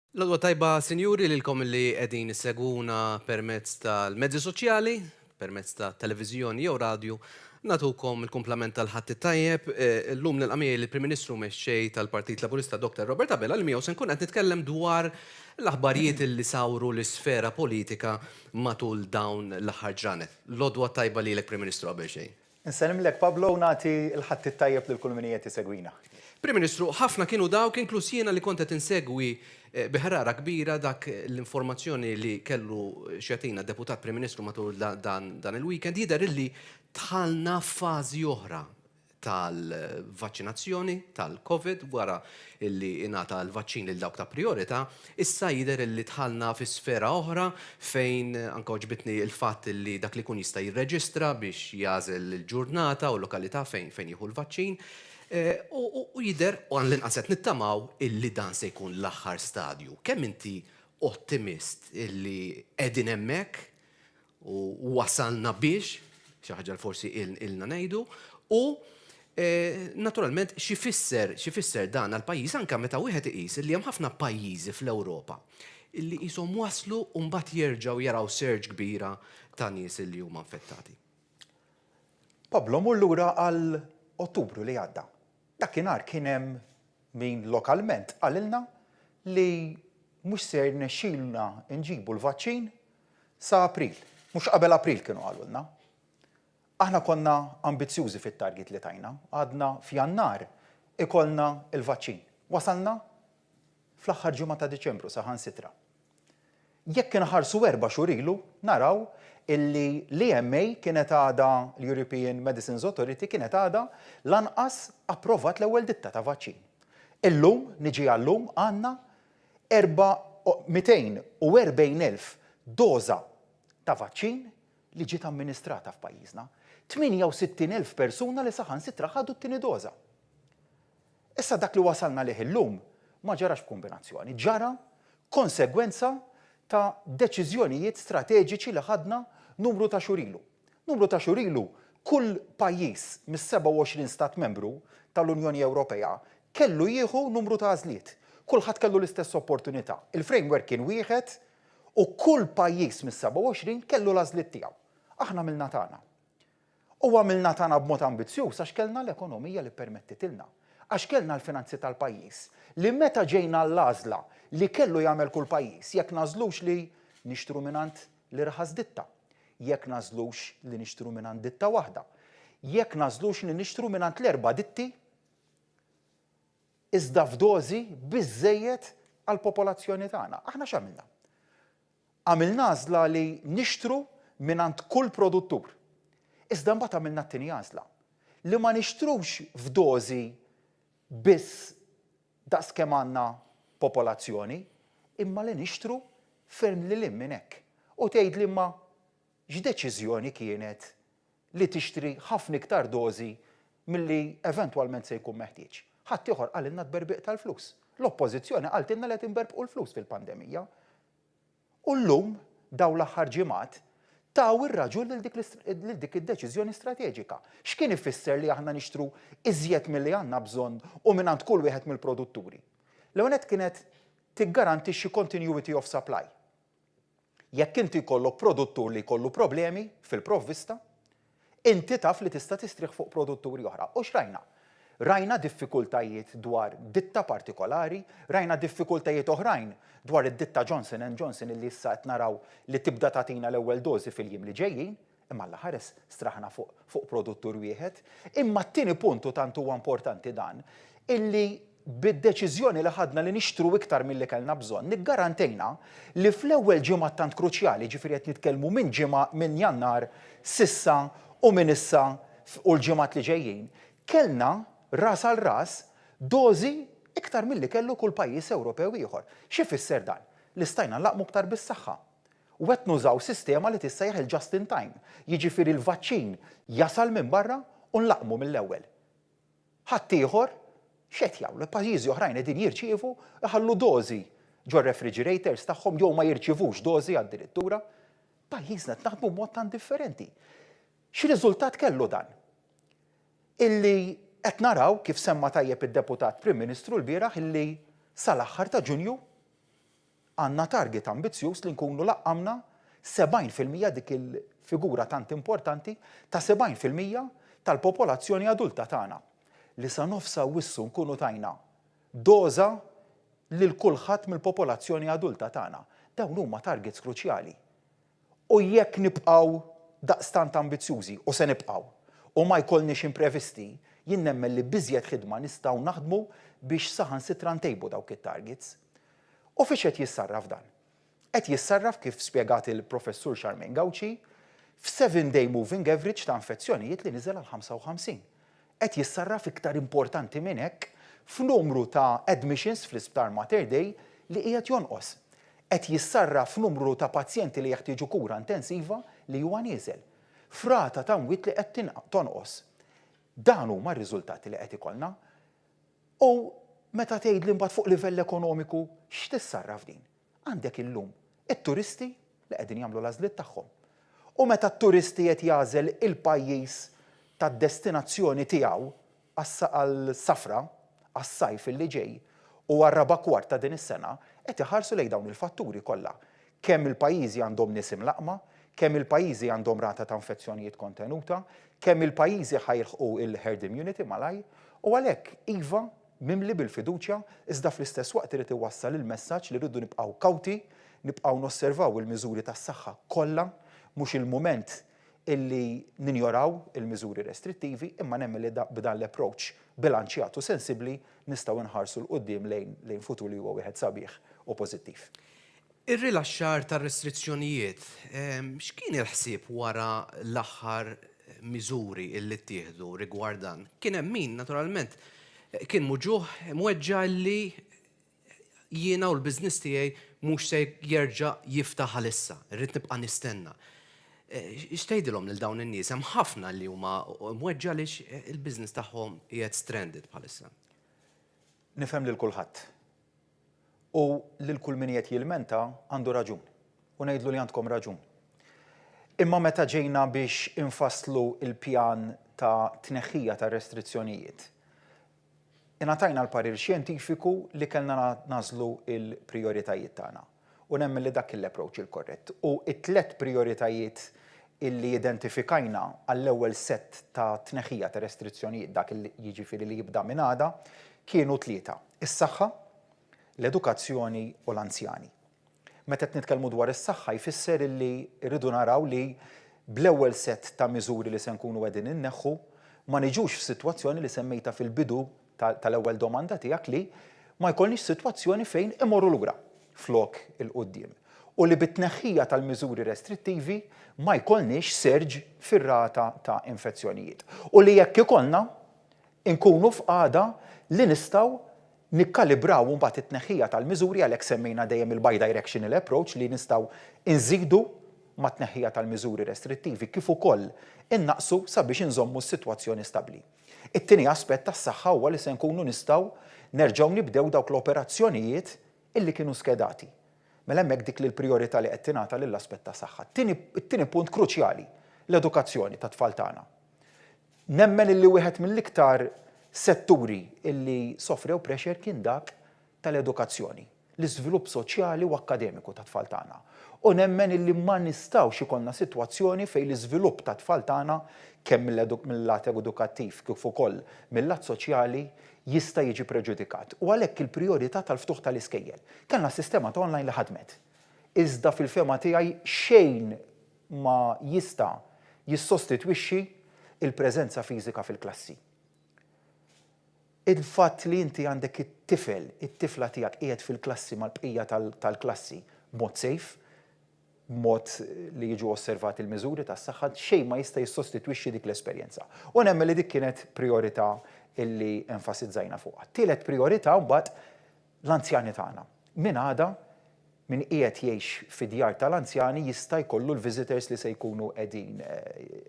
L-għodwa tajba, sinjuri, lilkom li qegħdin issegwuna permezz tal-mezzi soċjali, permezz ta' televiżjoni jew radju, nagħtukom il-kumplament tal-Ħadd it-tajjeb. Illum nilqa' miegħi lill-Prim Ministru Mexxej tal-Partit Laburista Dr. Robert Abela li miegħu se nkun qed nitkellem dwar l-aħbarijiet li sawru l-isfera politika matul dawn l-aħħar ġranet. L-għodwa t-tajba lilek Prim Ministru qabel xejn. Insellimlek Pablo u nagħti l-Ħadd it-tajjeb lil kull min qiegħed isegwina. Prim Ministru, ħafna kienu dawk, inkluż jiena li kont qed insegwi bi ħrara kbira dak l-informazzjoni li kellu x'jagħtina d-Deputat Prim Ministru matul dan il-weekend, jidher illi dħalna f'fażi oħra tal-vaċċinazzjoni tal-Covid wara li ingħata l-vaċċin lil dawk ta' prijorità, issa jidher li dħalna fi sfera oħra fejn anke għoġbitni l-fatt li dak li jkun jista' jirreġistra biex jagħżel il-ġurnata u l-lokalità fejn fejn jieħu l-vaċċin. U jidher, u għall-inqas qed nittamaw, illi dan se jkun l-aħħar stadju. Kemm inti ottimist illi qegħdin hemmhekk U wasalna biex, xi ħaġa li forsi ilna ngħidu, u naturalment x'ifisser x'ifisser dan għall-pajjiż anke meta wieħed iqis li hemm ħafna pajjiżi fl-Ewropa illi qishom waslu u mbagħad jerġgħu jaraw surge kbira ta' nies illi huma infettati. Pablo, mur lura għal Ottubru li għadda. Dakinhar kien hemm min lokalment qalilna li mhux se jirnexxilna nġibu l-vaċċin Sa April. Mhux qabel April kienu qalulna. Aħna konna ambizzjużi fit-target li tajna. Għadna f'Jannar ikollna l-vaċċin. Wasalna fl-aħħar ġimgħa ta' Diċembru saħansitra. Jekk inħarsu erba' xhur ilu naraw illi l-EMA kienet għadha, l-European Medicines Authority kienet għadha lanqas approvat l-ewwel ditta ta' vaċċin. Illum, niġi għal-lum, għandna 240,000 doża ta' vaċċin li ġiet amministrata f'pajjiżna. 68,000 persuna li saħansitra ħadu t-tieni doża. Issa dak li wasalna għalih illum ma ġarax b'kumbinazzjoni, ġara konsegwenza ta' deċiżjonijiet strateġiċi li ħadna numru ta' xhur ilu. Numru ta' xhur ilu, kull pajjiż mis-27 stat membru tal-Unjoni Ewropea kellu jieħu numru ta' għażliet. Kulħadd kellu l-istess opportunità. Il-framework kien wieħed u kull pajjiż mis-27 kellu l-għażliet tiegħu. Aħna għamilna tagħna. U għamilna tagħna b'mod ambizzjuż għax kellna l-ekonomija li ppermettitilna. Għax kellna l-finanzi tal-pajjiż li meta ġejna għall-għażla li kellu jagħmel kull pajjiż jekk nagħżlux li nixtru mingħand l-irħas ditta, jekk nagħżlux li nixtru mingħand ditta waħda, jekk nagħżlux li nixtru mingħand l-erba' ditti iżda f'dożi biżżejjed għall-popolazzjoni tagħna. Aħna x'għamilna? Għamilna għażla li nixtru mingħand kull produttur. Iżda mbagħad għamilna t-tieni għażla, li ma nixtrux f'dożi biss daqs kemm għandna popolazzjoni, imma li nixtru ferm lil hinn minn hekk. U tgħidli imma x'deċiżjoni kienet li tixtri ħafna iktar dożi milli eventwalment se jkun meħtieġ? Ħaddieħor qalilna tberbiq tal-flus. L-Oppożizzjoni qaltilna li qed inberbqu l-flus fil-pandemija. U llum, dawn l-aħħar ġimgħat, taw ir-raġun lil dik lil dik id-deċiżjoni strateġika. X'kien ifisser li aħna nixtru iżjed milli għandna bżonn u mingħand kull wieħed mill-produtturi? L-ewwel nett kienet tiggarantixxi continuity of supply. Jekk inti jkollok produttur li jkollu problemi fil-provvista, inti taf li tista' tistrieħ fuq produtturi oħra. U x'rajna? Rajna diffikultajiet dwar ditta partikolari, rajna diffikultajiet oħrajn dwar id-ditta Johnson and Johnson illi issa qed naraw li tibda tagħtina l-ewwel dożi fil-jiem li ġejjin, imma Alla ħares straħna fuq fuq produttur wieħed. Imma t-tieni punt u tant huwa importanti dan, illi bid-deċiżjoni li ħadna li nixtru iktar milli kellna bżonn, niggarantejna li fl-ewwel ġimgħat tant kruċjali, jiġifieri qed nitkellmu minn ġimgħa minn Jannar s'issa u minn issa u l-ġimgħat li ġejjin, kellna ras għal ras dożi iktar milli kellu kull pajjiż Ewropew ieħor. X'ifisser dan? Li stajna nlaqqmu iktar bis-saħħa. U qed nużaw sistema li tissejjaħ il-just in time, jiġifieri l-vaċċin jasal minn barra u nlaqqmu mill-ewwel. Ħaddieħor x'qed jagħmlu? Pajjiżi oħrajn qegħdin jirċievu, iħallu dożi ġor-refrigerators tagħhom jew ma jirċievux dożi addirittura. Pajjiżna qed naħdmu b'mod tant differenti. X'riżultat kellu dan? Illi qed naraw, kif semma tajjeb id-Deputat Prim Ministru lbieraħ, illi sal-aħħar ta' Ġunju. Għandna target ambizzjuż li nkunu laqqamna 70% dik il-figura tant importanti ta' 70% tal-popolazzjoni adulta tagħna li sa nofs Awwissu nkunu tajna doża lil kulħadd mill-popolazzjoni adulta tagħna. Dawn huma targets kruċjali. U jekk nibqgħu daqstant ambizzjużi, u se nibqgħu, u ma jkollniex imprevisti, jien nemmen li b'iżjed ħidma nistgħu naħdmu biex saħansitra ntejbu dawk it-targets. U fiex qed jissarraf dan? Qed jissarraf kif spjegat il-Professur Charmaine Gauci f'seven day moving average ta' infezzjonijiet li niżel għal 55. Qed jissarraf iktar importanti minn hekk f'numru ta' admissions fl-Isptar Mater Dei li qiegħed jonqos. Qed jissarraf f'numru ta' pazjenti li jeħtieġu kura intensiva li huwa nieżel. F'rata ta' mwiet li qed tonqos. Dan huma r-riżultati li qed ikollna. U meta tgħidli mbagħad fuq livell ekonomiku x'tissarraf din? Għandek illum it-turisti li qegħdin jagħmlu l-għażliet tagħhom. U meta t-turisti qed jagħżel il-pajjiż tad-destinazzjoni tiegħu għas-safra, għas-sajf illi ġej u għar-raba' kwart ta' din is-sena, qed iħarsu lejn dawn il-fatturi kollha. Kemm il-pajjiżi għandhom nies imlaqqma, kemm il-pajjiżi għandhom rata ta' infezzjonijiet kontenuta, kemm il-pajjiżi ħa jilħqu l-herd immunity malajr, u għalhekk, iva, mimli bil-fiduċja, iżda fl-istess waqt irid iwassal il-messaġġ li rridu nibqgħu kawti, nibqgħu nosservaw il-miżuri tas-saħħa kollha, mhux il-mument illi ninjoraw il-miżuri restrittivi, imma nemmen li b'dan l-approach bilanċjat u sensibbli nistgħu nħarsu 'l quddiem lejn lejn futur li huwa wieħed sabiħ u pożittiv. Ir-rilaxxar tar-restrizzjonijiet, x'kien il-ħsieb wara l-aħħar miżuri illi ttieħdu rigward dan? Kien hemm min, naturalment, kien muġugħ, mweġġa' illi jiena u l-business tiegħi mhux se jerġa' jiftaħ għalissa, irrid nibqa' nistenna. X'tgħidilhom lil dawn in-nies? Hemm ħafna li huma mweġġa' għaliex il-business tagħhom qiegħed stranded bħalissa. Nifhem lil kulħadd. U lil kull min qiegħed jilmenta għandu raġun. U ngħidlu li għandkom raġun. Imma meta ġejna biex infasslu l-pjan ta' tneħħija tar-restrizzjonijiet, ingħatajna l-parir xjentifiku li kellna nagħżlu l-prijoritajiet tagħna. U nemmen li dak kien l-approach il-korrett. U t-tlett prijoritajiet illi identifikajna għall-ewwel sett ta' tneħħija ta' restrizzjonijiet, dak li jiġifieri li jibda minn għada, kienu tlieta, is-saħħa, l-edukazzjoni u l-anzjani. Meta qed nitkellmu dwar is-saħħa jfisser illi rridu naraw li bl-ewwel sett ta' miżuri li se nkunu qegħdin inneħħu ma niġux f'sitwazzjoni li semmejtha fil-bidu tal-ewwel domanda tiegħek li ma jkollniex sitwazzjoni fejn imorru lura flok 'il quddiem u li bit-tneħħija tal-miżuri restrittivi ma jkollniex surge fir-rata ta' infezzjonijiet u li jekk ikollna nkunu f'qagħda li nistgħu nikkalibraw mbagħad it-tneħħija tal-miżuri għalhekk semmejna dejjem il-bidirectional approach li nistgħu nżidu mat-tneħħija tal-miżuri restrittivi kif ukoll innaqqsu sabiex inżommu s-sitwazzjoni stabbli. It-tieni aspett tas-saħħa huwa li se nkunu nistgħu nerġgħu nibdew dawk l-operazzjonijiet illi kienu skedati. Mela hemmhekk dik li l-prijorità li qed tingħata lill-aspett ta' saħħa. It-tieni punt kruċjali, l-edukazzjoni tat-tfal tagħna. Nemmen illi wieħed mill-iktar setturi illi sofrew pressure kien dak tal-edukazzjoni, l-iżvilupp soċjali u akkademiku tat-tfal tagħna. U nemmen illi ma nistgħux ikollna sitwazzjoni fejn l-iżvilupp tat-tfal tagħna kemm mill-lat edukattiv kif ukoll mil-lat soċjali jista' jiġi preġudikat. U għalhekk il-prijorità tal-ftuħ tal-iskejjel. Kellna sistema ta' online li ħadmet. Iżda fil-fehma tiegħi xejn ma jista' jissostitwixxi l-preżenza fiżika fil-klassi. Il-fatt li inti għandek it-tifel, it-tifla tiegħek qiegħed fil-klassi mal-bqija tal-klassi b'mod safe, b'mod li jiġu osservati l-miżuri tas-saħħa, xejn ma jista' jissostitwixxi dik l-esperjenza. U nemmen li dik kienet prijorità illi enfasizzajna fuqha. Tielet prijorità mbagħad l-anzjani tagħna. Minn għada Min qiegħed jgħix fi djar tal-anzjani jista' jkollu l-visitors li se jkunu qegħdin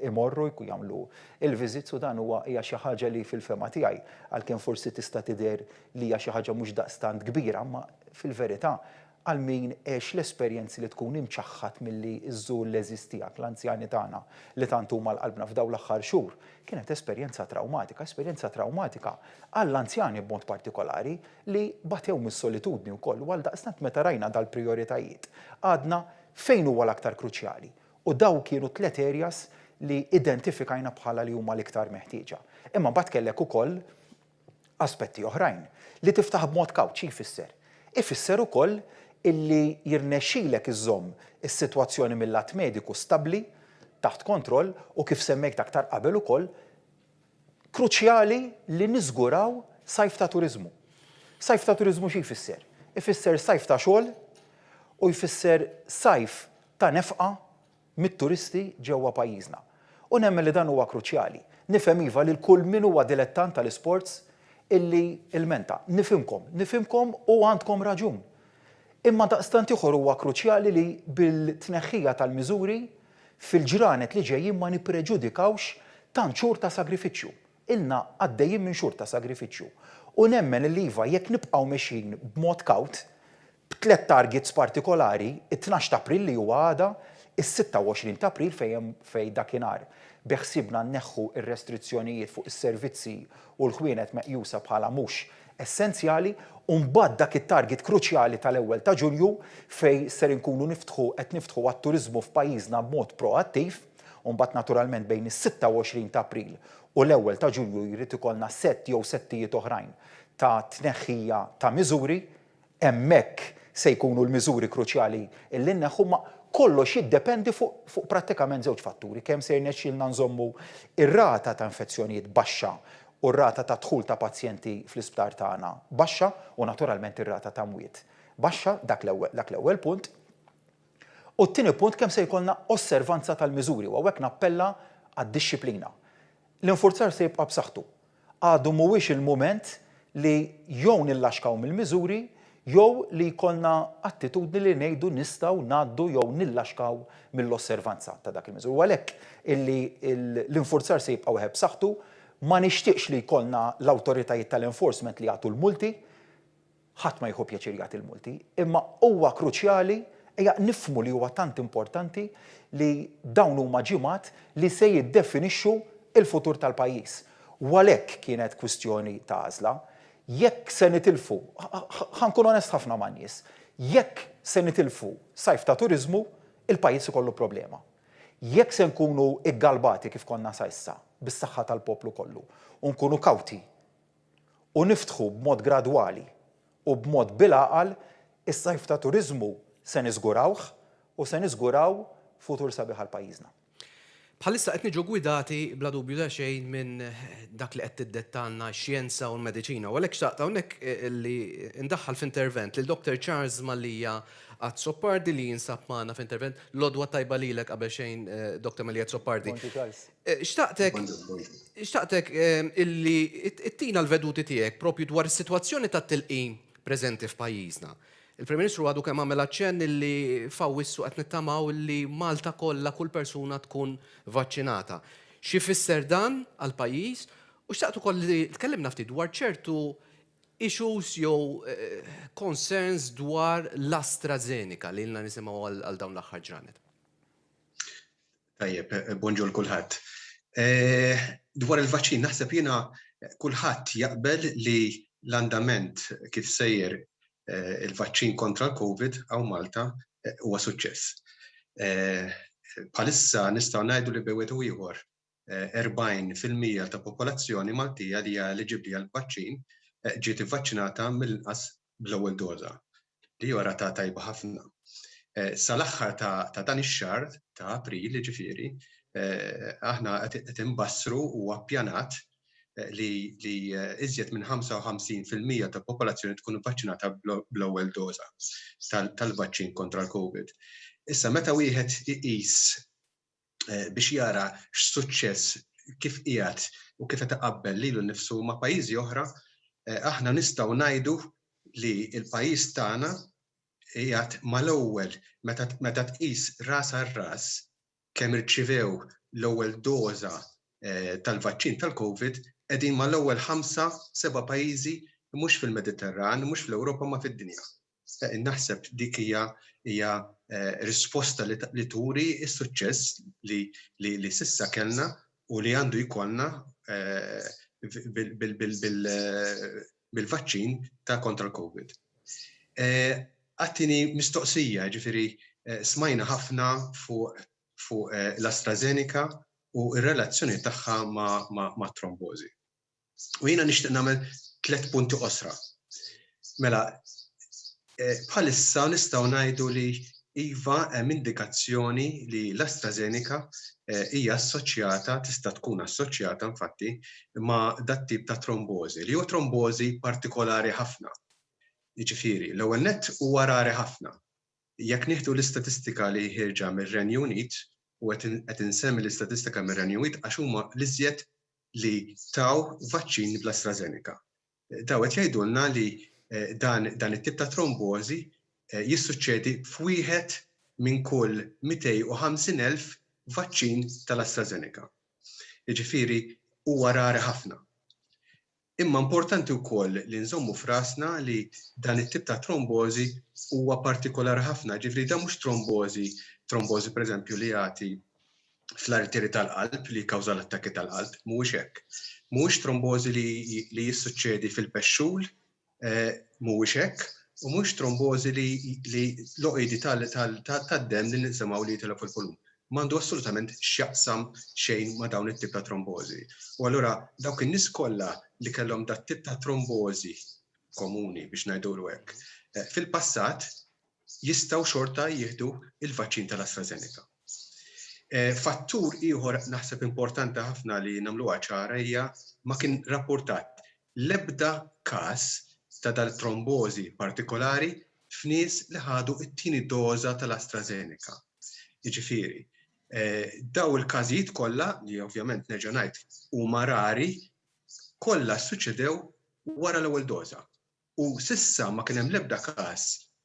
imorru jkun jagħmlu l-visits u dan huwa hija xi ħaġa li fil-fehma tiegħi għalkemm forsi tista' tidher li hija xi ħaġa mhux daqstant kbira imma fil-verità għal min għex l-esperjenzi li tkun imċaħħad milli żżur l-għeżież tiegħek, l-anzjani tagħna li tant huma għal qalbna f'dawn l-aħħar xhur. Kienet esperjenza trawmatika, esperjenza trawmatika għall-anzjani b'mod partikolari li batew mis-solitudni wkoll u għaldaqstant meta rajna dal-prijoritajiet għadna fejn huwa l-aktar kruċjali u dawn kienu tliet areas li identifikajna bħala li huma l-iktar meħtieġa. Imma mbagħad kellek ukoll aspetti oħrajn. Li tiftaħ b'mod kawt xi jfisser? Ifisser ukoll illi jirnexxilek iżżomm is-sitwazzjoni mil-lat mediku stabbli, taħt kontroll u kif semmejt aktar qabel ukoll, kruċjali li niżguraw sajf ta' turiżmu. Sajf ta' turiżmu xi jfisser? Ifisser sajf ta' xogħol u jfisser sajf ta' nefqa mit-turisti ġewwa pajjiżna. U nemmen li dan huwa kruċjali. Nifhem iva lil kull min huwa dilettant tal-isports illi lmenta. Nifhimkom, nifhimkom u għandkom raġun. Imma daqstant ieħor huwa kruċjali li bil-tneħħija tal-miżuri fil-ġranet li ġejjin ma nippreġudikawx tant xhur ta' sagrifiċċju. Ilna għaddejjin minn xhur ta' sagrifiċċju. U nemmen illi iva jekk nibqgħu mexjin b'mod kawt, b'tliet targets partikolari, it-tnax ta' April li huwa għada, is-26 ta' April fejn hemm fejn dakinhar beħsiebna nneħħu r-restrizzjonijiet fuq is-servizzi u l-ħwienet meqjusa bħala mhux essenzjali, u mbagħad dak it-target kruċjali tal-ewwel ta' Ġunju fejn ser inkunu niftħu qed niftħu għat-turiżmu f'pajjiżna b'mod proattiv, u mbagħad naturalment bejn is-26 ta' April u l-ewwel ta' Ġunju jrid ikollna sett jew settijiet oħrajn ta' tneħħija ta' miżuri. Hemmhekk se jkunu l-miżuri kruċjali li nneħħu imma kollox jiddependi fuq fuq prattikament żewġ fatturi, kemm se jirnexxielna nżommu r-rata ta' infezzjonijiet baxxa u r-rata ta' dħul ta' pazjenti fl-isptar tagħna baxxa u naturalment ir-rata ta' mwiet baxxa, dak l-ewwel dak l-ewwel punt. U t-tieni punt kemm se jkollna osservanza tal-miżuri u hawnhekk nappella għad-dixxiplina. L-infurzar se jibqa' b'saħħtu. Għadu mhuwiex il-mument li jew nillaxkaw mill-miżuri jew li jkollna attitudni li ngħidu nistgħu ngħaddu jew nillaxkaw mill-osservanza ta' dak il-miżuri. U għalhekk illi l-infurzar se jibqa' wieħed b'saħħtu, ma nixtieqx li jkollna l-awtoritajiet tal-enforcement li jagħtu l-multi, Ħadd ma jieħu pjaċir jagħti l-multi, imma huwa kruċjali, ejja nifhmu li huwa tant importanti li dawn huma ġimgħat li se jiddefinixxu l-futur tal-pajjiż. U għalhekk kienet kwistjoni ta' għażla. Jekk se nitilfu, ħa nkun onest ħafna man-nies, jekk se nitilfu sajf ta' turiżmu, il-pajjiż ikollu problema. Jekk se nkunu ggalbati kif konna sa issa, bis-saħħa tal-poplu kollu, u nkunu kawti u niftħu b'mod gradwali u b'mod bil-għaqal, is-sajf ta' turiżmu se niżgurawh u se niżguraw futur sabiħ għal pajjiżna. Bħalissa qed niġu ggwidati bla dubju ta' xejn minn dak li qed tiddettalna x-xjenza u l-mediċina u għalhekk xtaqt hawnhekk li ndaħħal f'intervent lil Doctor Charles Mallia Azzopardi li jinsab magħna f'intervent. L-għodwa t-tajba lilek qabel xejn Doctor Mallia Azzopardi. Bonġu Charles. Xtaqtek xtaqtek illi ttina l-veduti tiegħek propju dwar is-sitwazzjoni tat-tilqim preżenti f'pajjiżna. Il-Prim Ministru għadu kemm għamel aċċenn illi f'Awwissu qed nittamaw illi Malta kollha kull persuna tkun vaċċinata. X'ifisser dan għall-pajjiż? U xtaqt ukoll li tkellimna ftit dwar ċertu issues jew concerns dwar l-AstraZeneca li ilna nisimgħu għal dawn l-aħħar ġranet. Tajjeb, bonġu l kulħadd. Dwar il-vaċċin naħseb jiena kulħadd jaqbel li l-andament kif sejjer il-vaċċin kontra l-COVID hawn Malta huwa suċċess. Bħalissa nistgħu ngħidu li bejn wieħed u ieħor 40% ta' popolazzjoni Maltija li hija eliġibbli għall-vaċċin ġiet ivvaċċinata mill-inqas bl-ewwel doża, li huwa rata tajba ħafna. Sal-aħħar ta' dan ix-xahar ta' April, jiġifieri, aħna qed inbassru huwa ppjanat li iżjed minn 55% tal-popolazzjoni tkun ivvaċċinata bl-ewwel doża tal-vaċċin kontra l-COVID. Issa meta wieħed iqis biex jara x'suċċess kif qiegħed u kif qed iqabbel lilu nnifsu ma' pajjiżi oħra, aħna nistgħu ngħidu li l-pajjiż tagħna qiegħed mal-ewwel meta meta tqis ras għal ras kemm irċivew l-ewwel doża tal-vaċċin tal-COVID qegħdin mal-ewwel ħamsa, seba' pajjiżi mhux fil-Mediterran, mhux fl-Ewropa ma fid-dinja. Naħseb dik hija hija risposta li turi s-suċċess li li s'issa kellna u li għandu jkollna bil-vaċċin ta' kontra l-COVID. Għattini mistoqsija, ġifiri smajna ħafna fuq fuq l-AstraZeneca u r-relazzjoni tagħha ma' trombożi. U jiena nixtieq nagħmel tlett punti qosra. Mela, bħalissa nistgħu ngħidu li iva hemm indikazzjoni li l-AstraZeneca hija assoċjata, tista' tkun assoċjata infatti, ma' dat-tip ta' trombożi, li hu trombożi partikolari ħafna. Jiġifieri, l-ewwel nett huwa rari ħafna. Jekk nieħdu l-istatistika li ħierġa mir-Renju Unit, u qed insemmi l-istatistika mir-Renju Unit għax huma l-iżjed li taw vaċċin bl-AstraZeneca. Daw qed jgħidulna li dan dan it-tip ta' trombożi jissuċċedi f'wieħed minn kull 250,000 vaċċin tal-AstraZeneca. Jiġifieri huwa rari ħafna. Imma importanti wkoll li nżommu f'rasna li dan it-tip ta' trombożi huwa partikolari ħafna, ġifieri dan mhux trombożi, trombożi pereżempju li jagħti fl-arteri tal-qalb li jikkawża l-attakki tal-qalb, mhuwiex hekk. Mhuwiex trombożi li, li jissuċċedi fil-pexxul, eh, mhuwiex hekk, u mhux trombożi li, li l-oqidi tad-demm li nisimgħu li jitilgħu fil-volum. M'għandu assolutament x'jaqsam xejn ma' dawn it-tip ta' trombożi. U allura dawk in-nies kollha li kellhom dat-tip ta' trombożi komuni biex ngħidulu hekk, eh, fil-passat jistgħu xorta jieħdu il-vaċċin tal-AstraZeneca. Eh, fattur ieħor naħseb importanti ħafna li nagħmluha ċara hija ma kien rapportat l-ebda każ ta' dal-trombożi partikolari f'nies li ħadu t-tieni doża tal-AstraZeneca. Jiġifieri, eh, daw il-każijiet kollha, li ovvjament nerġa' ngħid huma rari, kollha suċċedew wara l-ewwel doża. U s'issa ma kien hemm l-ebda każ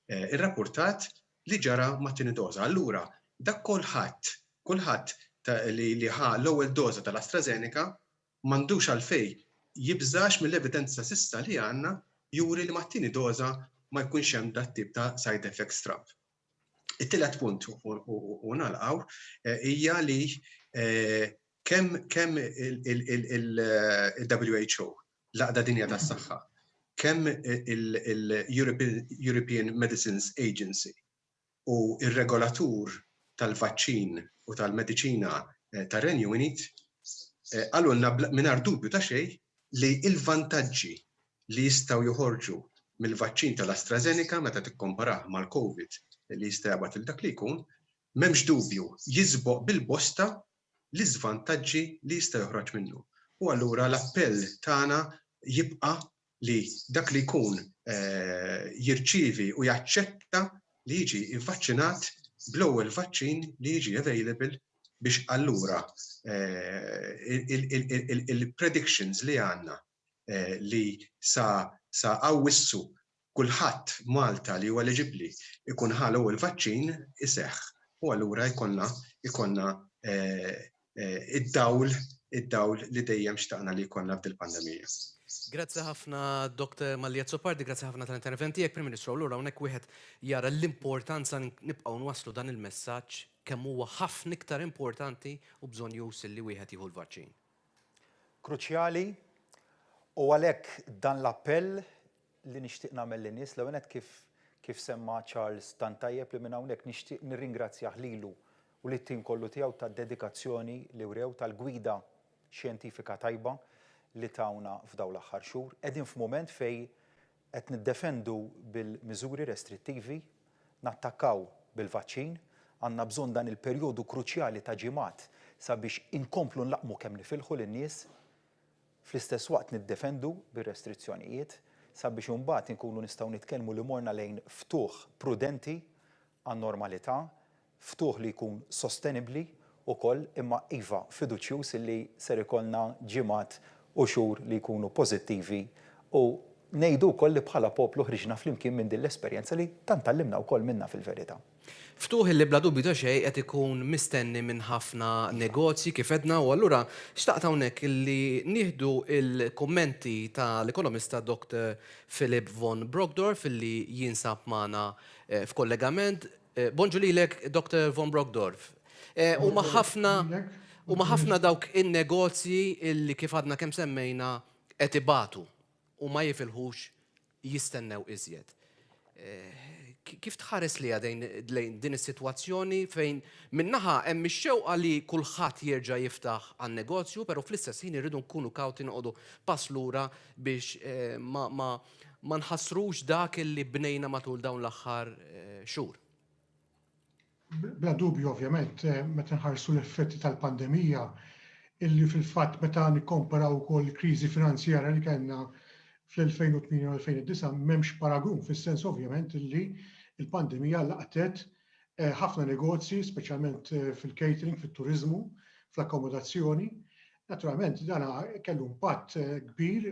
eh, irrappurtat li ġara mat-tieni doża. Allura, dak kulħadd, kulħadd li, li ħa l-ewwel doża tal-AstraZeneca m'għandux għalfejn jibżax mill-evidenza s'issa li għandna juri li mat-tieni doża ma jkunx hemm dat-tip ta' side effects stramb. It-tielet punt u nagħlqaw eh, hija li eh, kemm kemm il-WHO, l-Għaqda Dinja tas-Saħħa, kemm il-European Medicines Agency u r-regolatur tal-vaċċin u tal-mediċina eh, tar-Renju Unit eh, qalulna mingħajr dubju ta' xejn li l-vantaġġi li jistgħu joħorġu mill-vaċċin tal-AstraZeneca meta tikkomparah mal-COVID li jista' jaqbad lil dak li jkun, m'hemmx dubju jiżboq bil-bosta l-iżvantaġġi li jista' joħroġ minnu. U allura l-appell tagħna jibqa' li dak li jkun jirċievi u jaċċetta li jiġi vvaċċinat bl-ewwel vaċċin li jiġi available biex allura il-predictions li għandna li sa sa Awwissu kulħadd Malta li huwa eliġibbli jkun ħa l-ewwel vaċċin iseħħ u allura jkollna jkollna id-dawl id-dawl li dejjem xtaqna li jkollna f'dil-pandemija. Grazzi ħafna Dr. Mallia Azzopardi, grazzi ħafna tal-intervent tiegħek Prim Ministru. Allura hawnhekk wieħed jara l-importanza nibqgħu nwasslu dan il-messaġġ kemm huwa ħafna iktar importanti u bżonnjuż li wieħed jieħu l-vaċċin. Kruċjali u għalhekk dan l-appell li nixtieq nagħmel lin-nies, l-ewwel nett kif kif semma Charles tant tajjeb li minn hawnhekk nixtieq nirringrazzjah lilu u lit-tim kollu tiegħu tad-dedikazzjoni li wrew, tal-gwida xjentifika tajba li tawna f'dawn l-aħħar xhur. Qegħdin f'mument fejn qed niddefendu bil-miżuri restrittivi, nattakkaw bil-vaċċin, għandna bżonn dan il-perjodu kruċjali ta' ġimgħat sabiex inkomplu nlaqqmu kemm nifilħu lin-nies, fl-istess waqt niddefendu bir-restrizzjonijiet sabiex imbagħad inkunu nistgħu nitkellmu li morna lejn ftuħ prudenti għan-normalità, ftuħ li jkun sostenibbli wkoll imma iva fiduċjuż illi ser ikollna ġimgħat u xhur li jkunu pożittivi u ngħidu wkoll li bħala poplu ħriġna flimkien minn din l-esperjenza li tant tgħallimna wkoll minnha fil-verità. Ftuħ illi bla dubju ta' xejn qed ikun mistenni minn ħafna negozji kif għedna u allura xtaqt hawnhekk illi nieħdu l-kummenti tal-ekonomista Dr Philip von Brockdorff illi jinsab magħna f'kollegament. Bonġu lilek Dr von Brockdorff. Huma ħafna huma ħafna dawk in-negozji illi kif għadna kemm semmejna qed ibatu u ma jifilħux jistennew iżjed. Kif tħares liha lejn din is-sitwazzjoni fejn min-naħa hemm ix-xewqa li kulħadd jerġa' jiftaħ għan-negozju, però fl-istess ħin irridu nkunu kawti noqogħdu pass lura biex ma ma ma nħassrux dak li bnejna matul dawn l-aħħar xhur? Bla dubju ovvjament meta nħarsu l-effetti tal-pandemija illi fil-fatt meta nikkomparaw ukoll il-kriżi finanzjarja li kellna fl-2008 u 2009 m'hemmx paragun fis-sens ovvjament illi l-pandemija laqtet ħafna negozji speċjalment fil-catering, fit-turiżmu, fl-akkomodazzjoni. Naturalment dan kellu impatt kbir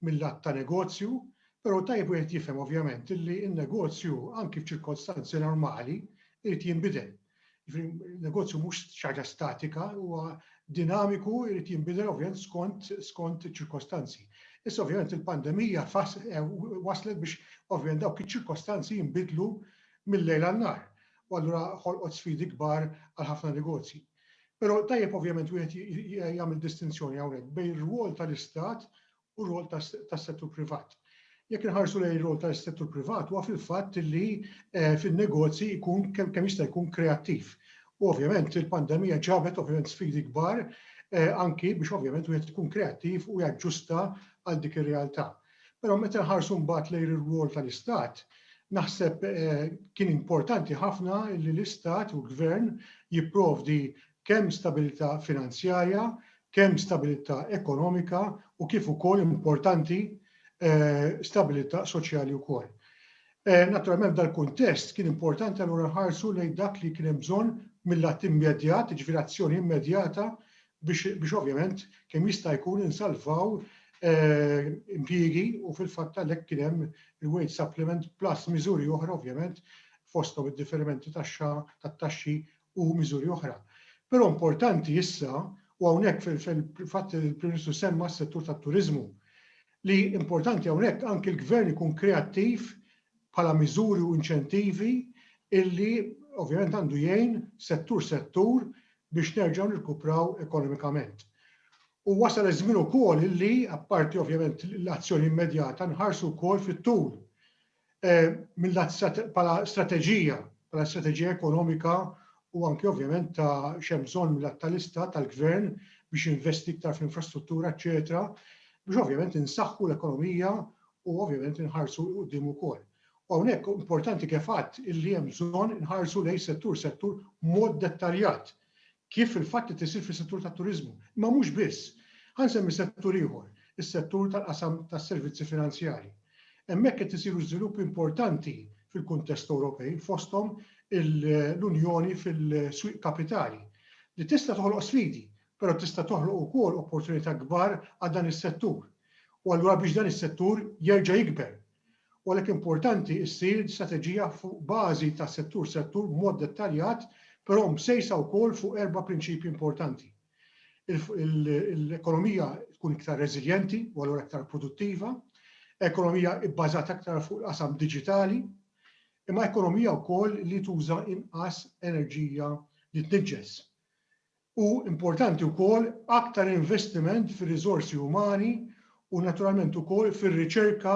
mill-lat ta' negozju Però tajjeb wieħed jifhem ovvjament illi n-negozju anki f'ċirkostanzi normali irid jinbidel. Jiġifieri negozju mhux xi ħaġa statika, huwa dinamiku jrid jinbidel ovvjament skont skont iċ-ċirkostanzi. Issa ovvjament il-pandemija waslet biex ovvjament dawk iċ-ċirkostanzi jinbidlu mil-lejl għan-nhar. U allura ħolqot sfidi kbar għal ħafna negozji. Però tajjeb ovvjament wieħed jagħmel distinzjoni hawnhekk bejn ir-rwol tal-Istat u r-rwol tas-settur privat. Jekk inħarsu lejn ir-rwol tas-settur privat huwa fil-fatt li fin-negozji jkun kemm jista' jkun kreattiv. U ovvjament il-pandemija ġabet ovvjament sfidi kbar anki biex ovvjament wieħed ikun kreattiv u jaġġusta għal dik ir-realtà. Però meta nħarsu mbagħad lejn ir-rwol tal-Istat, naħseb kien importanti ħafna li l-Istat u l-Gvern jipprovdi kemm stabilità finanzjarja, kemm stabilità ekonomika u kif ukoll importanti stabilità soċjali wkoll. Naturalment f'dal-kuntest kien importanti allura nħarsu lejn dak li kien hemm bżonn mill-att immedjat, jiġifieri azzjoni immedjata biex, biex ovvjament kemm jista' jkun insalvaw impjiegi u fil-fatt għalhekk kien hemm il-wage supplement plus miżuri oħra ovvjament fosthom id-differimenti taxxa tat-taxxi u miżuri oħra. Però importanti issa, u hawnhekk fil-fatt il-Prim Ministru semma s-settur tat-turiżmu, li importanti hawnhekk anki l-Gvern ikun kreattiv bħala miżuri u inċentivi illi ovvjament għandu jgħin settur settur biex nerġgħu nirkupraw ekonomikament. U wasal iż-żmien ukoll illi, apparti ovvjament l-azzjoni immedjata, nħarsu wkoll fit-tul mill-lat bħala strateġija, bħala strateġija ekonomika u anki ovvjament ta' x'hemm bżonn mill-lat tal-istat, tal-gvern biex jinvesti iktar fl-infrastruttura, eċċetera, biex ovvjament insaħħu l-ekonomija u ovvjament inħarsu 'l quddiem ukoll. U hawnhekk importanti kif għedt illi hemm bżonn inħarsu lejn settur settur b'mod dettaljat kif fil-fatt qed isir fis-settur tat-turiżmu. Imma mhux biss. Ħa nsemmi settur ieħor, is-settur tal-qasam tas-servizzi finanzjarji. Hemmhekk qed isiru żviluppi importanti fil-kuntest Ewropej, fosthom l-Unjoni fil-swieq kapitali, li tista' toħloq sfidi, però tista' toħloq ukoll opportunità kbar għal dan is-settur. U allura biex dan is-settur jerġa' jikber. U għalhekk importanti ssir strateġija fuq bażi ta' settur settur b'mod dettaljat, però msejsa wkoll fuq erba' prinċipji importanti. L-ekonomija tkun iktar reżiljenti u allura iktar produttiva, ekonomija bbażata aktar fuq il-qasam diġitali, imma ekonomija wkoll li tuża inqas enerġija li tniġġes. U importanti wkoll aktar investiment fir-riżorsi umani u naturalment ukoll fir-riċerka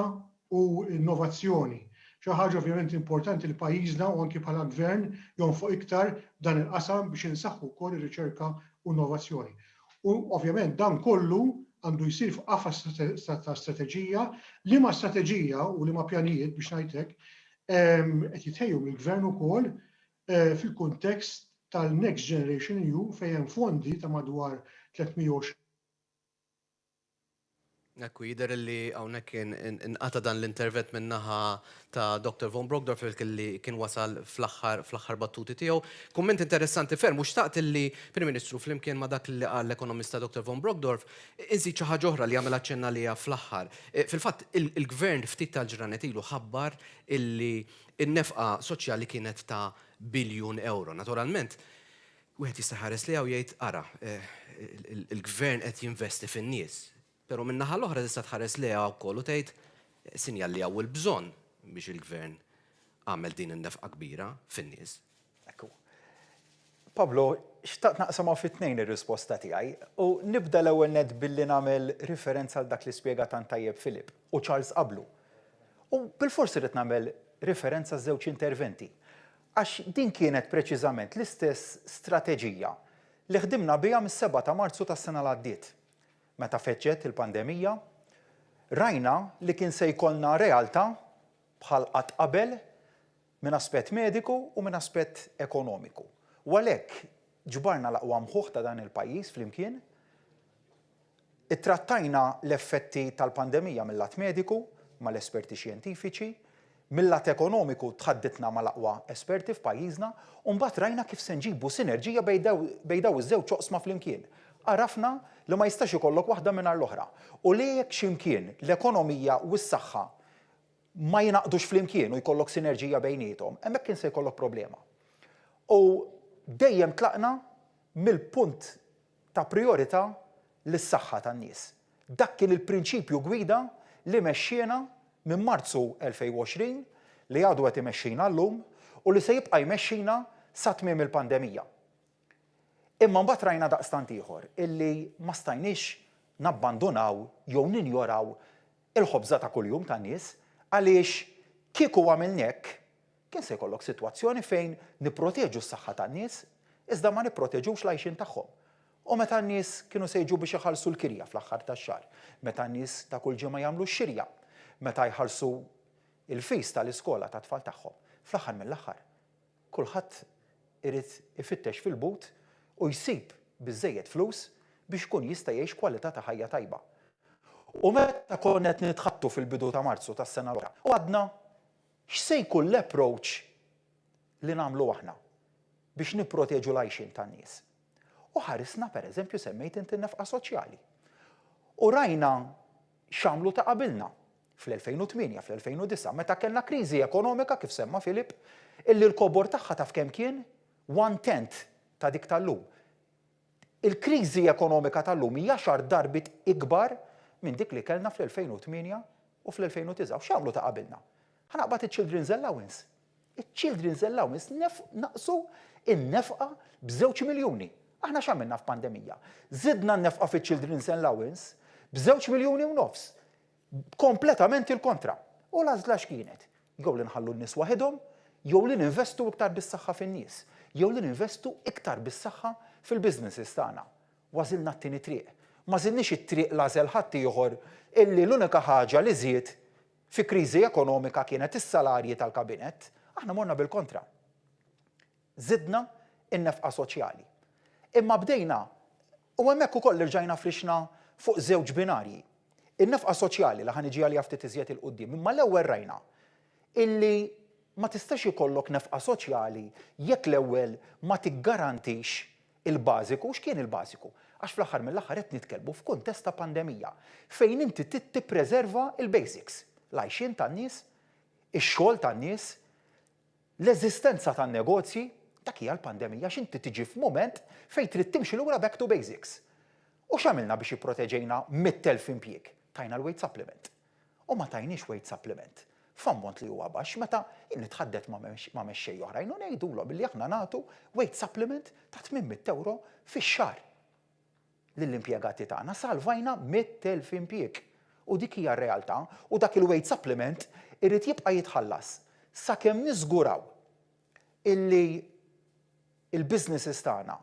u innovazzjoni. Xi ħaġa ovvjament importanti li pajjiżna u anki bħala gvern jonfoq iktar f'dan il-qasam biex insaħħu wkoll ir-riċerka u innovazzjoni. U ovvjament dan kollu għandu jsir f'qafas ta' strateġija, liema strateġija u liema pjanijiet biex ngħid hekk qed jitħejju mill-gvern ukoll fil-kuntest tal-Next Generation EU fejn hemm fondi ta' madwar 320. Ekku, jidher li hawnhekk inqata' dan l-intervent min-naħa ta' Doctor Von Brockdorff li kien wasal fl-aħħar fl-aħħar battuti tiegħu. Kumment interessanti ferm u xtaqt li, Prim Ministru, flimkien ma' dak li qal l-ekonomista Doctor Von Brockdorff, inżid xi ħaġa oħra li għamel aċċenn għaliha fl-aħħar. Fil-fatt, il-Gvern ftit tal-ġranet ilu ħabbar illi n-nefqa soċjali kienet ta' biljun ewro. Naturalment, wieħed jista' jħares lejha u jgħid, ara, il-Gvern qed jinvesti fin-nies. Però min-naħa l-oħra tista' tħares lejha wkoll u tgħid, sinjal li hawn il-bżonn biex il-Gvern għamel din in-nefqa kbira fin-nies. Ekku. Pablo, xtaqt naqsamha fi tnejn ir-risposta tiegħi u nibda l-ewwel nett billi nagħmel riferenza għal dak li spjega tant tajjeb Philip u Charles qablu. U bilfors irrid nagħmel riferenza għaż-żewġ interventi għax din kienet preċiżament l-istess strateġija li ħdimna biha mis-sebgħa ta' Marzu tas-sena l-għaddiet. Meta feġġet il-pandemija, rajna li kien se jkollna realtà bħal qatt qabel minn aspett mediku u minn aspett ekonomiku. U għalhekk ġbarna l-aqwa mħuħ ta' dan il-pajjiż flimkien, ittrattajna l-effetti tal-pandemija mil-lat mediku mal-esperti xjentifiċi, Mil-lat ekonomiku tħadditna mal-aqwa esperti f'pajjiżna u mbagħad rajna kif se nġibu sinerġija bejn dawn iż-żewġ oqsma flimkien. Għarafna li ma jistax ikollok waħda mingħajr l-oħra u li jekk xi mkien l-ekonomija u s-saħħa ma jingħaqdux flimkien u jkollok sinerġija bejniethom, hemmhekk kien se jkollok problema. U dejjem tlaqna mill-punt ta' prijorità lis-saħħa tan-nies. Dak kien il-prinċipju gwida li mexxiena minn Marzu 2020, li għadu qed imexxina llum u li se jibqa' jmexxina sa tmiem il-pandemija. Imma mbagħad rajna daqstant ieħor illi ma stajniex nabbandunaw jew ninjoraw il-ħobża ta' kuljum tan-nies għaliex kieku għamilna hekk, kien se jkollok sitwazzjoni fejn nipproteġu s-saħħa tan-nies iżda ma nipproteġux l-għajxien tagħhom. U meta n-nies kienu se jiġu biex iħallsu l-kirja fl-aħħar tax-xahar, meta n-nies ta' kull ġimgħa jagħmlu x-xirja, meta jħallsu l-fees tal-iskola tat-tfal tagħhom, fl-aħħar mill-aħħar, kulħadd irid ifittex fil-but u jsib biżżejjed flus biex ikun jista' jgħix kwalità ta' ħajja tajba. U meta konna qed nitħaddtu fil-bidu ta' Marzu tas-sena l-oħra u għadna x'se jkun l-approach li nagħmlu aħna biex nipproteġu l-għajxien tan-nies. U ħarisna, per eżempju, semmejt inti n-nefqa soċjali. U rajna x'għamlu ta' qabilna fl-2008, fl-2009, meta kellna kriżi ekonomika, kif semma Filip, illi l-kobor tagħha taf kemm kien? One tenth ta' dik tal-lum. Il-kriżi ekonomika tal-lum hija għaxar darbiet ikbar minn dik li kellna fl-2008 u fl-2009. U x'għamlu ta' qabilna? Ħa naqbad iċ-Children's Allowance. Iċ-Children's Allowance naqsu n-nefqa b'żewġ miljuni. Aħna x'għamilna f'pandemija? Żidna n-nefqa fiċ-Children's Allowance b'żewġ miljuni u nofs. Kompletament il-kontra. U l-għażla x'kienet? Jew li nħallu n-nies waħidhom, jew li ninvestu iktar bis-saħħa fin-nies, jew li ninvestu iktar bis-saħħa fil-businesses tagħna. U għażilna t-tieni triq. M'għażilniex it-triq l-għażel ħaddieħor illi l-unika ħaġa li żied fi kriżi ekonomika kienet is-salarji tal-kabinett, aħna morna bil-kontra. Żidna n-nefqa soċjali. Imma bdejna, u hemmhekk ukoll irġajna frixna fuq żewġ binarji. In-nefqa soċjali li ħa niġi għaliha ftit iżjed 'il quddiem, imma l-ewwel rajna illi ma tistax ikollok nefqa soċjali jekk l-ewwel ma tiggarantix il-bażiku. X'kien il-bażiku? Għax fl-aħħar mill-aħħar qed nitkellmu f'kuntest ta' pandemija fejn inti trid tippreserva l-basics, l-għajxien tan-nies, ix-xogħol tan-nies, l-eżistenza tan-negozji, dak hija l-pandemija għax inti tiġi f'mument fejn trid timxi lura back to basics. U x'għamilna biex ipproteġejna 100,000 impjieg? Tajna l-wage supplement. U ma tajniex wage supplement f'ammont li huwa baxx meta jien nitħaddet ma' mexxejja oħrajn u ngħidulhom illi aħna nagħtu wage supplement ta' 800 ewro fix-xahar lill-impjegati tagħna. Salvajna 100,000 impjieg. U dik hija r-realtà u dak il-wage supplement irid jibqa' jitħallas sakemm niżguraw illi l-businesses tagħna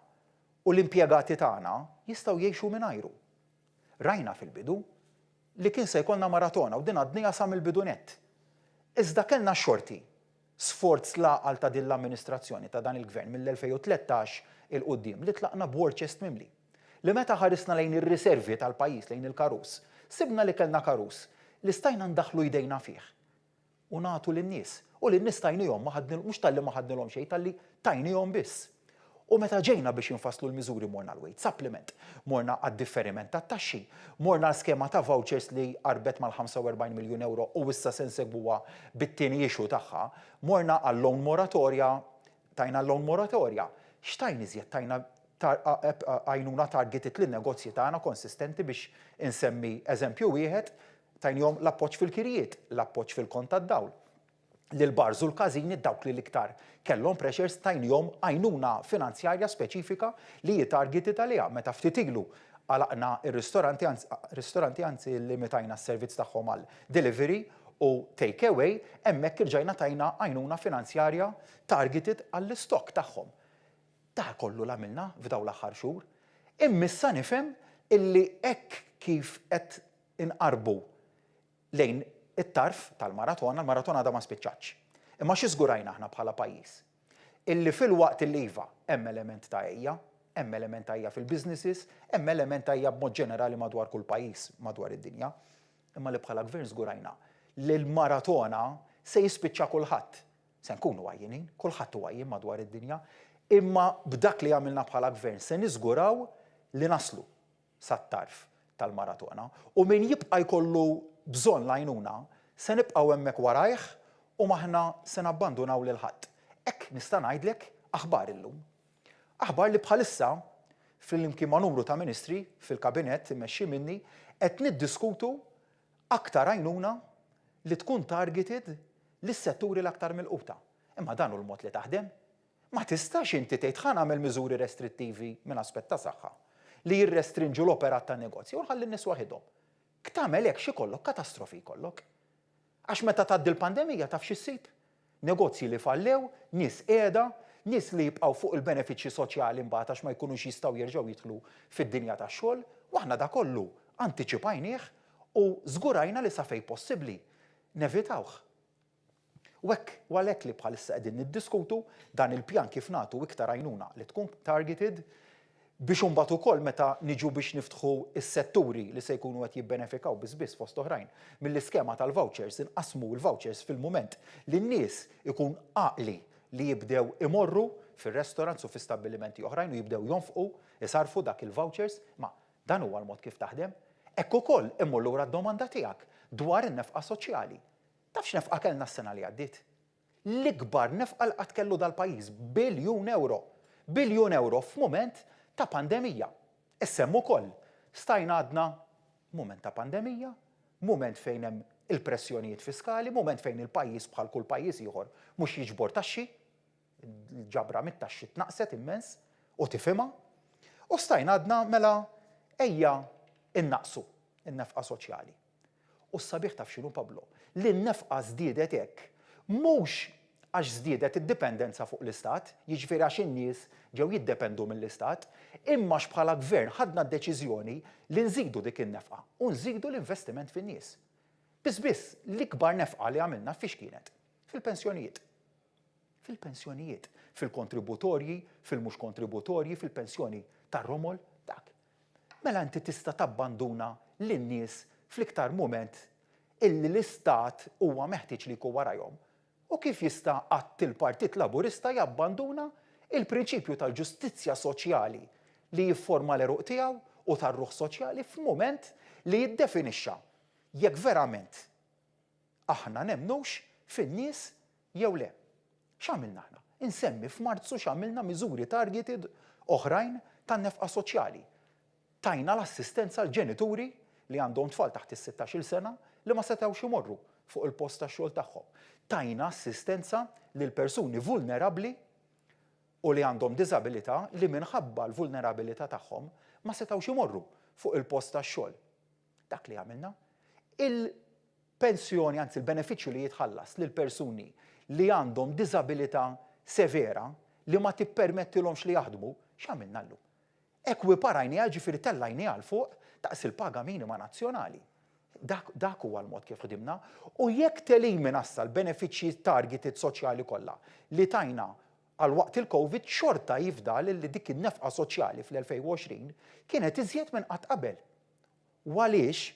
u l-impjegati tagħna jistgħu jgħixu mingħajru. Rajna fil-bidu li kien se jkollna maratona u din għadniha sa mill-bidu nett. Iżda kellna x-xorti, sforz l-għaqal ta' din l-amministrazzjoni, ta' dan il-Gvern mill-2013 'il quddiem li tlaqna b'war chest mimli. Li meta ħarisna lejn ir-riservi tal-pajjiż, lejn il-karus, Sibna li kellna karus li stajna ndaħħlu jdejna fih u nagħtu lin-nies. U lin-nies tajnihom, ma ħadnil, mhux talli ma ħadnilhom xejn, talli tajnihom biss. U meta ġejna biex infasslu l-miżuri morna għall-wage supplement, morna għad-differiment tat-taxxi, morna għal skema ta' vouchers li qarbet mal-45 miljun ewro u issa se nsegwuha bit-tieni issue tagħha, morna għal-loan moratorja, tajna l-loan moratorja. X'tajna iżjed? Tajna għajnuna targeted lin-negozji tagħna konsistenti biex insemmi eżempju wieħed, tajnihom l-appoġġ fil-kirjiet, l-appoġġ fil-kont tad-dawl. Lill-bars u l-każini dawk li l-iktar kellhom pressures tajnihom għajnuna finanzjarja speċifika li hi targeted għaliha. Meta ftit ilu għalaqna r-ristoranti, ristoranti anzi llimitajna s-servizz tagħhom għal delivery u take away, hemmhekk irġajna tajna għajnuna finanzjarja targeted għall-istock tagħhom. Dak kollu l-għamilna f'dawn l-aħħar xhur. Imma issa nifhem illi hekk kif qed inqarrbu lejn it-tarf tal-maratona, l-maratona għadha ma spiċċatx. Imma xi żgurajna aħna bħala pajjiż? Illi filwaqt illi iva, hemm element ta' għejja, hemm element ta' għejja fil-businesses, hemm element ta' għejja b'mod ġenerali madwar kull pajjiż madwar id-dinja. Imma li bħala gvern żgurajna li l-maratona se jispiċċa kulħadd. Se nkunu għajjinin, kulħadd hu għajjien madwar id-dinja, imma b'dak li għamilna bħala gvern se niżguraw li naslu sat-tarf tal-maratona u min jibqa' jkollu bżonn l-għajnuna se nibqgħu hemmhekk warajh u m'aħna se nabbandunaw lil ħadd. Hekk nista' ngħidlek aħbar illum. Aħbar li bħalissa, flimkien ma' numru ta' ministri fil-kabinett immexxi minni, qed niddiskutu aktar għajnuna li tkun targeted lis-setturi l-aktar milquta. Imma dan hu l-mod li taħdem? Ma tistax inti tgħid ħa nagħmel miżuri restrittivi minn aspett ta' saħħa li jirrestrinġu l-operat tan-negozji u nħalli n-nies waħidhom. Tagħmel hekk x'ikollok? Katastrofi jkollok. Għax meta tgħaddi l-pandemija taf xi ssib? Negozji li fallew, nies qiegħda, nies li jibqgħu fuq il-benefiċċji soċjali mbagħad għax ma jkunux jistgħu jerġgħu jidħlu fid-dinja tax-xogħol, u aħna dak kollu antiċipajnieh u żgurajna li sa fejn possibbli nevitawh. U hekk, u għalhekk li bħalissa qegħdin niddiskutu dan il-pjan kif nagħtu iktar għajnuna li tkun targeted biex imbagħad ukoll meta niġu biex niftħu s-setturi li se jkunu qed jibbenefikaw biss biss fost oħrajn mill-iskema tal-vouchers inqassmu l-vouchers fil-mument li n-nies ikun għaqli li jibdew imorru fir-restaurants u fi stabbilimenti oħrajn u jibdew jonfqu, isarrfu dak il-vouchers, imma dan huwa l-mod kif taħdem. Hekk ukoll immur lura d-domanda tiegħek dwar in-nefqa soċjali. Taf x'nefqa kellna s-sena li għaddiet? L-ikbar nefqa li qatt kellu dal-pajjiż, biljun ewro. Biljun ewro f'mument ta' pandemija. Issa hemm ukoll, stajna għadna mument ta' pandemija, mument fejn hemm il-pressjonijiet fiskali, mument fejn il-pajjiż bħal kull pajjiż ieħor mhux jiġbor taxxi, il-ġabra mit-taxxi tnaqqset immens u tifhimha. U stajna għadna mela ejja innaqqsu n-nefqa soċjali. U s-sabiħ taf x'inhu Pablo? Li n-nefqa żdiedet hekk mhux għax żdiedet id-dipendenza fuq l-Istat, jiġifieri għax in-nies ġew jiddependu mill-Istat, imma għax bħala Gvern ħadna d-deċiżjoni li nżidu dik in-nefqa u nżidu l-investiment fin-nies. Biss biss, l-ikbar nefqa li għamilna fiex kienet? Fil-pensjonijiet. Fil-pensjonijiet. Fil-kontributorji, fil-mhux kontributorji, fil-pensjoni tar-romol, dak. Mela inti tista' tabbanduna lin-nies fl-iktar mument illi l-Istat huwa meħtieġ li jkun warajhom? U kif jista' qatt il-Partit Laburista jabbanduna l-prinċipju tal-ġustizzja soċjali li jifforma l-għeruq tiegħu u tar-ruħ soċjali f'mument li jiddefinixxa jekk verament aħna nemmnux fin-nies jew le? X'għamilna aħna? Insemmi f'Marzu x'għamilna miżuri targeted oħrajn tan-nefqa soċjali. Tajna l-assistenza l-ġenituri li għandhom tfal taħt is-sittax-il sena li ma setgħux imorru fuq il-post tax-xogħol tagħhom. Tajna assistenza lil persuni vulnerabbli u li għandhom diżabilità li minħabba l-vulnerabilità tagħhom ma setgħux imorru fuq il-post tax-xogħol. Dak li għamilna. Il pensjoni, anzi l-benefiċċju li jitħallas lil persuni li għandhom diżabilità severa li ma tippermettilhomx li jaħdmu, x'għamilna llum? Ekwiparajniha, jiġifieri tellajniha 'l fuq daqs il-paga minima nazzjonali. Dak, dak huwa l-mod kif ħdimna. U jekk telimina issa l-benefiċċji targeted soċjali kollha li tajna għal waqt il-Covid, xorta jifdal li dik in-nefqa soċjali fl-2020 kienet iżjed minn qatt qabel. U għaliex?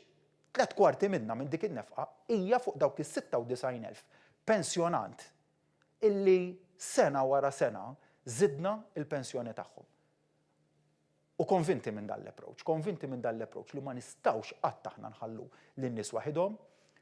Tlett kwarti minnha minn dik in-nefqa hija fuq dawk is-96,000 pensjonant illi sena wara sena żidna l-pensjoni tagħhom. U konvinti minn dan l-approach, konvinti minn dan l-approach li ma nistgħux qatt aħna nħallu lin-nies waħidhom,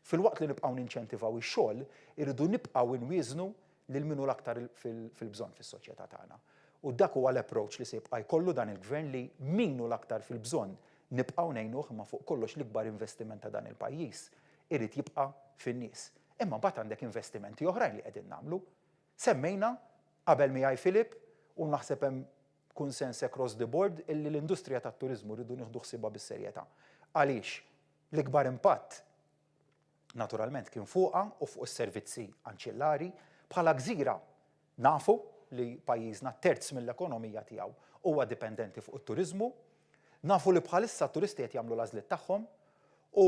filwaqt li nibqgħu ninċentivaw ix-xogħol, irridu nibqgħu nwieżnu lil min hu l-aktar fil-bżonn fis-soċjetà tagħna. U dak huwa l-approach li se jibqa' jkollu dan il-Gvern li min hu l-aktar fil-bżonn nibqgħu ngħinuh imma fuq kollox l-ikbar investiment ta' dan il-pajjiż irid jibqa' fin-nies. Imma mbagħad għandek investimenti oħrajn li qegħdin nagħmlu. Semmejna qabel miegħi Philip u naħseb hemm kunsens across the board illi l-industrija tat-turiżmu rridu nieħdu ħsiebha bis-serjetà. Għaliex? L-ikbar impatt naturalment kien fuqha u fuq is-servizzi anċillari. Bħala gżira nafu li pajjiżna terz mill-ekonomija tiegħu huwa dipendenti fuq it-turiżmu. Nafu li bħalissa t-turisti qed jagħmlu l-għażliet tagħhom u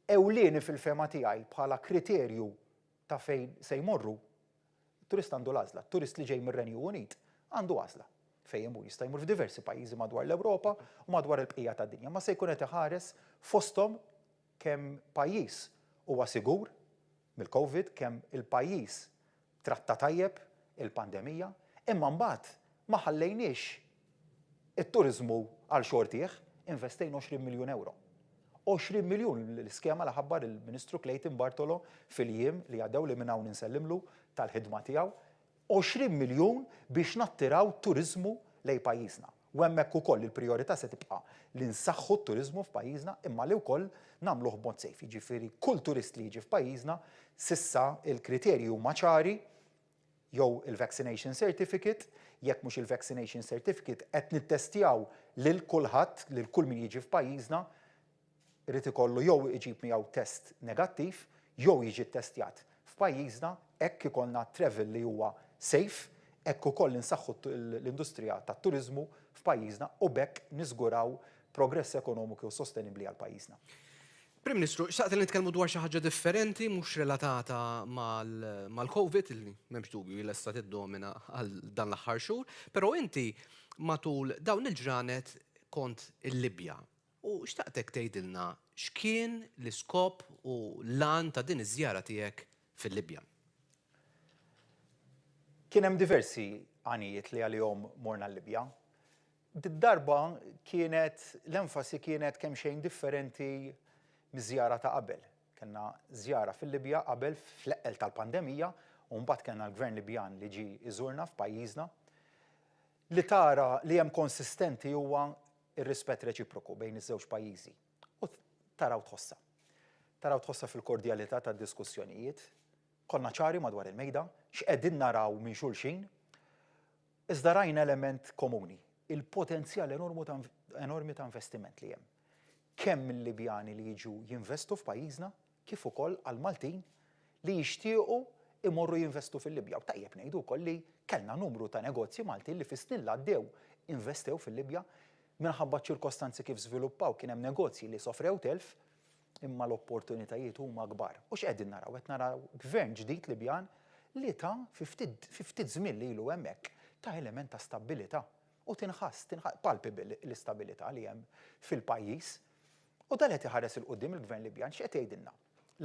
ewlieni fil-fehma tiegħi bħala kriterju ta' fejn se jmorru, it-turist għandu l-għażla. Turist li ġej mir-Renju Unit għandu għażla fejn imur. Jista' jmur f'diversi pajjiżi madwar l-Ewropa u madwar il-bqija tad-dinja, ma se jkun qed iħares fosthom kemm pajjiż huwa sigur mill-Covid, kemm il-pajjiż tratta tajjeb il-pandemija, imma mbagħad ma ħallejniex it-turiżmu għal xortih, investejna 20 miljun ewro. 20 miljun l-iskema li ħabbar il-Ministru Clayton Bartolo fil-jiem li għaddew li minn hawn insellimlu tal-ħidma tiegħu, 20 miljun biex nattiraw turiżmu lejn pajjiżna. U hemmhekk ukoll il-prijorità se tibqa' li nsaħħu t-turiżmu f'pajjiżna imma li wkoll nagħmluh b'mod safe. Jiġifieri kull turist li jiġi f'pajjiżna s'issa l-kriterji huma ċari, jew il-vaccination certificate, jekk mhux il-vaccination certificate qed nittestjaw lil kulħadd, lil kull min jiġi f'pajjiżna, irid ikollu jew iġib miegħu test negattiv jew jiġi ttestjat f'pajjiżna, hekk ikollna travel li huwa safe, hekk ukoll insaħħu l-industrija tat-turiżmu f'pajjiżna u b'hekk niżguraw progress ekonomiku sostenibbli għal pajjiżna. Prim Ministru, xtaqt li nitkellmu dwar xi ħaġa differenti mhux relatata mal-Covid, li m'hemmx dubju li lesta tiddomina għal dan l-aħħar xhur, però inti matul dawn il-ġranet kont il-Libja u xtaqtek tgħidilna x'kien l-iskop u l-għan ta' din iż-żjara tiegħek fil-Libja. Kien hemm diversi għanijiet li għalihom morna l-Libja. Did-darba kienet l-enfasi kienet kemxejn differenti miż-żjara ta' qabel. Kellna żjara fil-Libja qabel fl-eqqel tal-pandemija u mbagħad kellna l-Gvern Libjan li ġie jżurna f'pajjiżna. Li tara li hemm konsistenti huwa r-rispett reċiproku bejn iż-żewġ pajjiżi. U tara u tħossha. Tara u tħossha fil-kordjalità tad-diskussjonijiet. Konna ċari madwar il-mejda x'qegħdin naraw minn xulxin. Iżda rajna element komuni, il-potenzjal enormi ta' investiment li hemm. Kemm mill-Libjani li jiġu jinvestu f'pajjiżna, kif ukoll għall-Maltin li jixtiequ imorru jinvestu fil-Libja. U tajjeb ngħidu wkoll li kellna numru ta' negozji Maltin li fis-snin li għaddew investew fil-Libja. Minħabba ċ-ċirkostanzi kif żviluppaw kien hemm negozji li sofrew telf, imma l-opportunitajiet huma kbar. U x'qegħdin naraw? Qed naraw gvern ġdid Libjan li ta fi ftit fi ftit żmien li ilu hemmhekk ta element ta' stabbilità. U tinħass, tinħass, palpable l-istabilità li hemm fil-pajjiż. U dan qed iħares 'il quddiem il-gvern Libjan x'qed jgħidilna?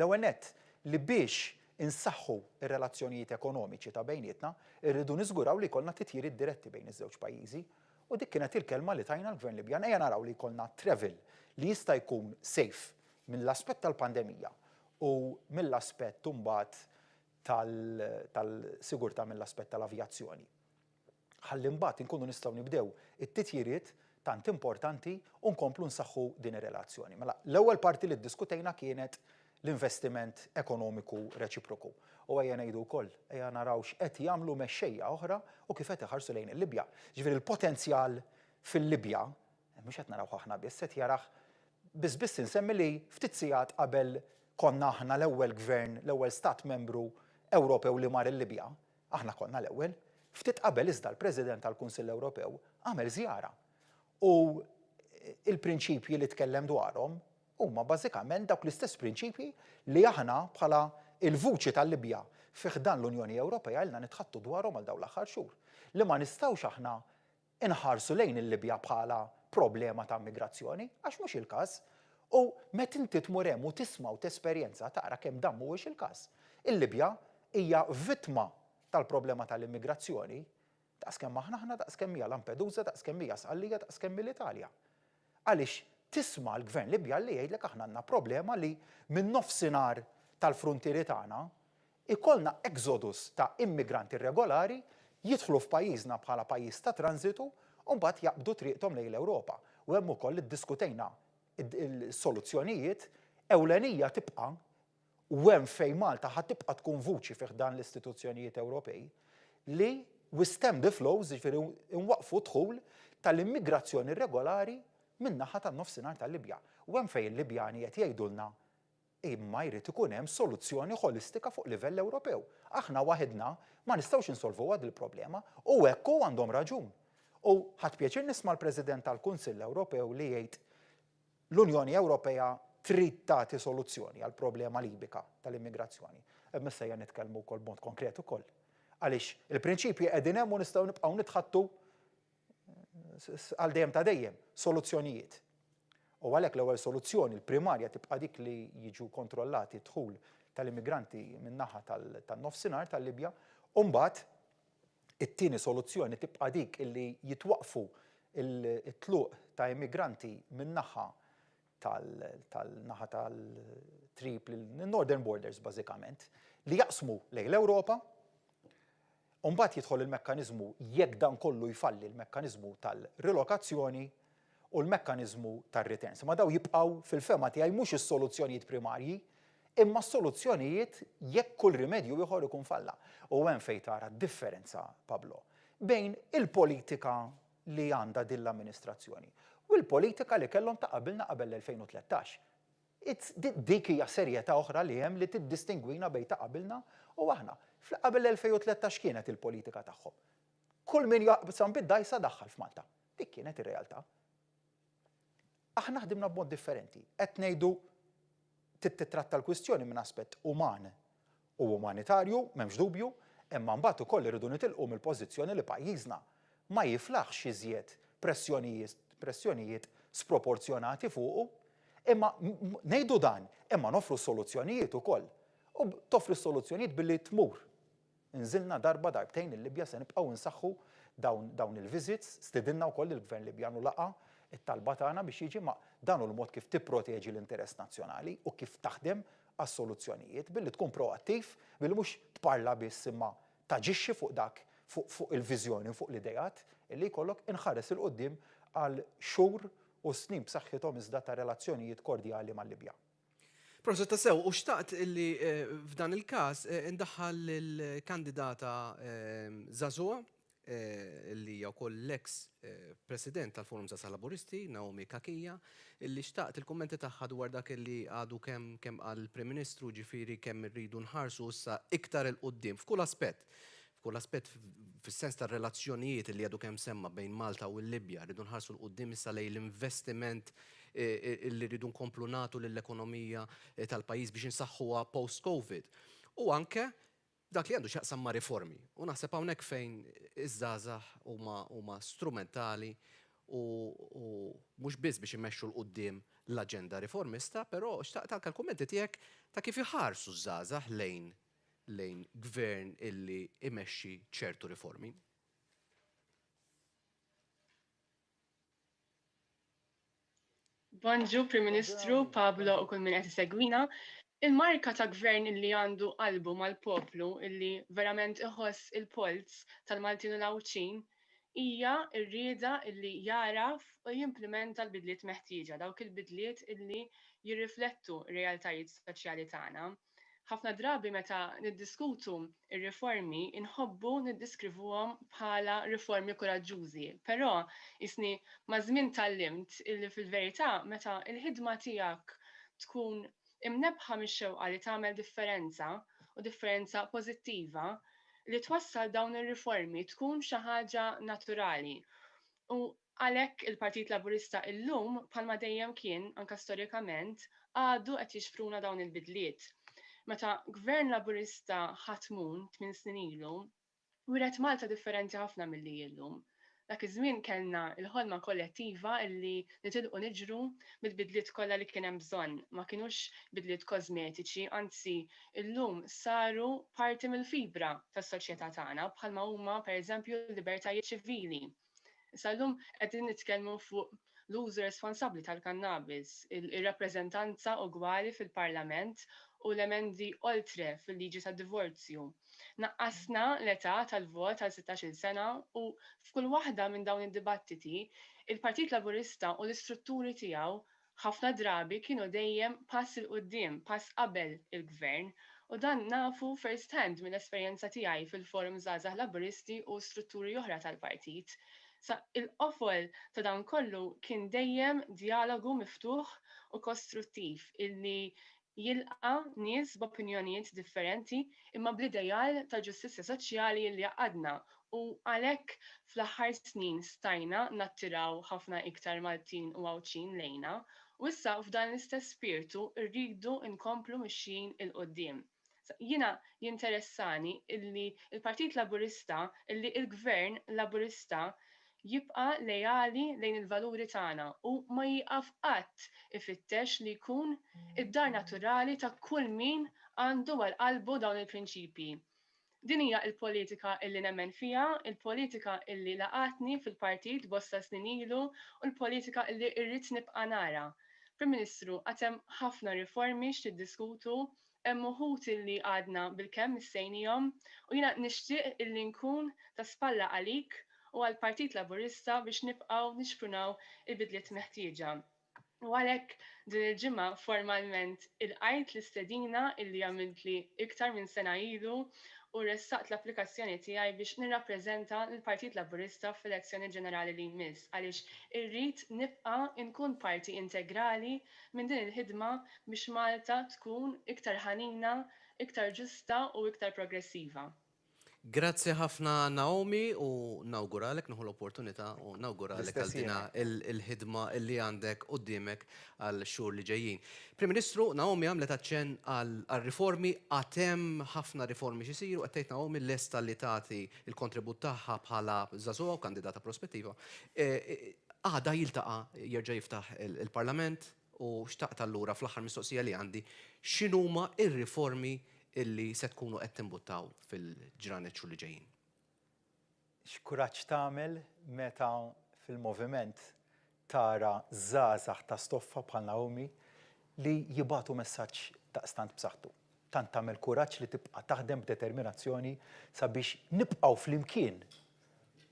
L-ewwel nett li biex insaħħu r-relazzjonijiet ekonomiċi ta' bejnietna, irridu niżguraw li jkollna titjiriet diretti bejn iż-żewġ pajjiżi. U dik kienet il-kelma li tajna l-Gvern Libjan. Ejja naraw li jkollna travel li jista' jkun safe mill-aspett tal-pandemija u mill-aspett imbagħad tal-sigurtà mill-aspett tal-avjazzjoni. Ħalli mbagħad inkunu nistgħu nibdew it-titjiriet tant importanti u nkomplu nsaħħu din ir-relazzjoni. Mela, l-ewwel parti li ddiskutejna kienet l-investiment ekonomiku reċiproku. U ejja ngħidu wkoll, ejja naraw x'qed jagħmlu mexxejja oħra u kif qed iħarsu lejn il-Libja. Ġifieri l-potenzjal fil-Libja mhux qed narawh aħna biss, qed jarah biss biss insemmi li ftit sigħat qabel konna aħna l-ewwel gvern, l-ewwel stat membru Ewropew li mar il-Libja, aħna konna l-ewwel, ftit qabel iżda l-President tal-Kunsill Ewropew għamel żjara. U il-prinċipji li tkellem dwarhom huma bażikament dawk l-istess prinċipji li aħna bħala l-vuċi tal-Libja fi ħdan l-Unjoni Ewropea ilna nitħaddtu dwarhom għal dawn l-aħħar xhur. Li ma nistgħux aħna nħarsu lejn il-Libja bħala problema ta' immigrazzjoni, għax mhux il-każ. U meta inti tmur hemm u tisma' u tesperjenza tara kemm dan mhuwiex il-każ. Il-Libja hija vittma tal-problema tal-immigrazzjoni daqs kemm aħna aħna, daqs kemm hija Lampedusa, daqs kemm hija Sqallija, daqs kemm hi l-Italja. Għaliex tisma' l-Gvern Libjan li jgħidlek aħna għandna problema li min-nofsinhar tal-fruntieri tagħna ikollna exodus ta' immigranti irregolari jidħlu f'pajjiżna bħala pajjiż ta' tranżitu u mbagħad jaqbdu triqthom lejn l-Ewropa. U hemm ukoll iddiskutejna s-soluzzjonijiet, ewlenija tibqa' u hemm fejn Malta ħa tibqa' tkun vuċi fi ħdan l-istituzzjonijiet Ewropej, li we stem the flows, jiġifieri nwaqqfu d-dħul tal-immigrazzjoni irregolari min-naħa tan-Nofsinhar tal-Libja. U hemm fejn il-Libjani qed jgħidulna imma jrid ikun hemm soluzzjoni ħolistika fuq livell Ewropew. Aħna waħidna ma nistgħux insolvuha dil-problema u hekk hu għandhom raġun. U ħadt pjaċir nisma' l-President tal-Kunsill Ewropew li jgħid L-Unjoni Ewropea trid tagħti soluzzjoni għall-problema Libika tal-immigrazzjoni. Imma issa ejja nitkellmu wkoll b'mod konkret ukoll. Għaliex il-prinċipji qegħdin hemm u nistgħu nibqgħu nitħattu għal dejjem ta' dejjem soluzzjonijiet. U għalhekk l-ewwel soluzzjoni, l-primarja tibqa' dik li jiġu kontrollati d-dħul tal-immigranti min-naħa tan-nofsinhar tal-Libja, u mbagħad It-tieni soluzzjoni tibqa' dik illi jitwaqqfu t-tluq ta' immigranti min-naħa tal-naħa tal-Tripli, northern borders bażikament, li jaqsmu lejn l-Ewropa. U mbagħad jidħol il-mekkaniżmu jekk dan kollu jfalli l-mekkaniżmu tal-rilokazzjoni u l-mekkaniżmu tar-returns. Imma dawn jibqgħu fil-fehma tiegħi mhux is-soluzzjonijiet primarji, imma s-soluzzjonijiet jekk kull rimedju ieħor ikun falla. U hemm fejn tara d-differenza, Pablo, bejn il-politika li għandha din l-amministrazzjoni u l-politika li kellhom ta' qabilna qabel l-2013. Dik hija serjetà oħra li hemm li tiddistingwina bejn ta' qabilna u aħna. Qabel l-2013 x'kienet il-politika tagħhom? Kull min jaqsam bid-dgħajsa daħħal f'Malta. Dik kienet ir-realtà. Aħna ħdimna b'mod differenti. Qed ngħidu trid titratta l-kwistjoni minn aspett uman u umanitarju, m'hemmx dubju, imma mbagħad ukoll irridu nitilqu mill-pożizzjoni li pajjiżna ma jiflaħx iżjed pressjonijiet pressjonijiet sproporzjonati fuqu. Imma ngħidu dan, imma noffru s-soluzzjonijiet ukoll. U toffri s-soluzzjonijiet billi tmur Inżilna darba, darbtejn il-Libja, se nibqgħu nsaħħu dawn dawn il-visits, stidinna wkoll lill-Gvern Libjan u laqa' t-talba tagħna biex jiġi ma dan hu l-mod kif tipproteġi l-interess nazzjonali u kif taħdem għas-soluzzjonijiet billi tkun proattiv, billi mhux tparla biss imma taġixxi fuq dak fuq fuq il-viżjoni u fuq l-ideat illi jkollok, inħares 'il quddiem għal xhur u snin b'saħħithom iżda ta' relazzjonijiet kordjali mal-Libja. Proset tassew, u xtaqt illi f'dan il-każ indaħħal lill-kandidata żagħżugħa li hija wkoll l-eks President tal-Forum Żgħażagħ Laburisti, Naomi Cachia, illi xtaqt il-kummenti tagħha dwar dak illi għadu kemm kemm qal il-Prim Ministru, ġifieri kemm irridu nħarsu issa iktar 'il quddiem f'kull aspett, f'kull aspett fis-sens tar-relazzjonijiet li għadu kemm semma bejn Malta u l-Libja, rridu nħarsu 'l quddiem issa lejn l-investiment li rridu nkomplu nagħtu lill-ekonomija tal-pajjiż biex insaħħuha post-Covid. U anke dak li għandu x'jaqsam ma' riformi. U naħseb hawnhekk fejn iż-żgħażagħ huma huma strumentali u mhux biss biex imexxu 'l quddiem l-aġenda riformista, però xtaqt anke l-kummenti tiegħek ta' kif iħarsu ż-żgħażagħ lejn lejn gvern illi imexxi ċertu riformi. Bonġu Prim Ministru, Pablo u kull min qed isegwina. Il-marka ta' gvern illi għandu qalbu mal-poplu illi verament iħoss il-polz tal-Maltin u l-Għawdxin hija r-rieda illi jagħraf u jimplimenta l-bidliet meħtieġa, dawk il-bidliet illi jirriflettu r-realtajiet soċjali tagħna. Ħafna drabi meta niddiskutu r-riformi nħobbu niddiskrivuhom bħala riformi kuraġġużi, però qisni maż-żmien tgħallimt illi fil-verità meta l-ħidma tiegħek tkun imnebbħa mix-xewqa li tagħmel differenza u differenza pożittiva, li twassal dawn ir-riformi tkun xi ħaġa naturali. U Għalhekk il-Partit Laburista illum, bħalma dejjem kien, anke storikament, għadu qed jixpruna dawn il-bidliet. Meta Gvern Laburista ħa tmun tmien snin ilu, wiret Malta differenti ħafna milli hi llum. Dak iż-żmien kellna l-ħolma kollettiva illi nitilqu niġru mill-bidliet kollha li kien hemm bżonn. Ma kinux bidliet kożmetiċi, anzi illum saru parti mill-fibra tas-soċjetà tagħna bħalma huma pereżempju l-libertajiet ċivili. Issa llum qegħdin nitkellmu fuq l-użu responsabbli tal-kannabis, ir-rappreżentanza ugwali fil-Parlament u l-emendi oltre fil-liġi tad-divorzju. Naqqasna l-età tal-vot għal 16-il sena u f'kull waħda minn dawn id-dibattiti, il-Partit Laburista u l-istrutturi tiegħu ħafna drabi kienu dejjem pass 'il quddiem, pass qabel il-Gvern, u dan nafu first hand mill-esperjenza tiegħi fil-Forum Żgħażagħ Laburisti u strutturi oħra tal-Partit. Sa il-qofol ta' dan kollu kien dejjem djalogu miftuħ u kostruttiv illi jilqa' nies b'opinjonijiet differenti imma bl-ideal ta' ġustizzja soċjali li jgħaqqadna u għalhekk fl-aħħar snin stajna nattiraw ħafna iktar Maltin u Għawdxin lejna u issa f'dan l-istess spirtu rridu nkomplu mixjin 'il quddiem. Jiena jinteressani illi l-Partit Laburista, illi l-Gvern Laburista jibqa' leali lejn il-valuri tagħna u ma jieqaf qatt ifittex li jkun id-dar naturali ta' kull min għandu għal qalbu dawn il-prinċipji. Din hija l-politika illi nemmen fiha, il-politika illi laqgħatni fil-partit bosta snin ilu u l-politika illi rrid nibqa' nara. Prim Ministru, għad hemm ħafna riformi x'niddiskutu, hemm uħud illi għadna bilkemm missejnihom u jiena nixtieq illi nkun ta' spalla għalik u għall-Partit Laburista biex nibqgħu nixprunaw il-bidliet meħtieġa. U għalhekk din il-ġimgħa formalment ilqajt l-istedina illi għamiltli iktar minn sena ilu u ressaqt l-applikazzjoni tiegħi biex nirrappreżenta lill-Partit Laburista fl-elezzjoni ġenerali li jmiss għaliex irrid nibqa' nkun parti integrali minn din il-ħidma biex Malta tkun iktar ħanina, iktar ġusta u iktar progressiva. Grazzi ħafna Naomi u nawguralek, nieħu l-opportunità u nawguralek għal dina il-ħidma li għandek quddiemek għal xhur li ġejjin. Prim Ministru, Naomi għamlet aċċenn għal riformi, għad hemm ħafna riformi x'isiru, qed tgħid Naomi lesta li tagħti l-kontribut tagħha bħala żagħżugħa u kandidata prospettiva. Għada jiltaqa' jerġa' jiftaħ il-Parlament u xtaqt allura fl-aħħar mistoqsija li għandi x'inhuma r-riformi illi se tkunu qed timbuttaw fil-ġranet xhur li ġejjin? X'kuraġġ tagħmel meta fil-moviment tara żgħażagħ ta' stoffa bħal Naomi li jibagħtu messaġġ daqstant b'saħħtu. Tant tagħmel kuraġġ li tibqa' taħdem b'determinazzjoni sabiex nibqgħu flimkien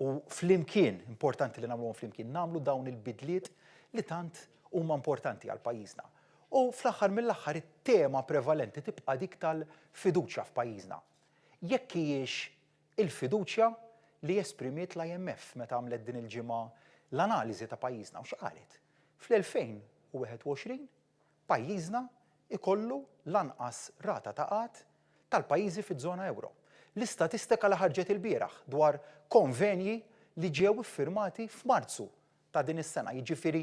U flimkien, importanti li nagħmluhom flimkien, nagħmlu dawn il-bidliet li tant huma importanti għal pajjiżna. U fl-aħħar mill-aħħar it-tema prevalenti tibqa' dik tal-fiduċja f'pajjiżna. Jekk hijiex il-fiduċja li esprimiet l-IMF meta għamlet din il-ġimgħa l-analiżi ta' pajjiżna u x'qalet. Fl-2021 pajjiżna jkollu l-anqas rata ta' qgħad tal-pajjiżi fiż-żona ewro. L-istatistika li ħarġet ilbieraħ dwar konvenji li ġew iffirmati f'Marzu ta' din is-sena, jiġifieri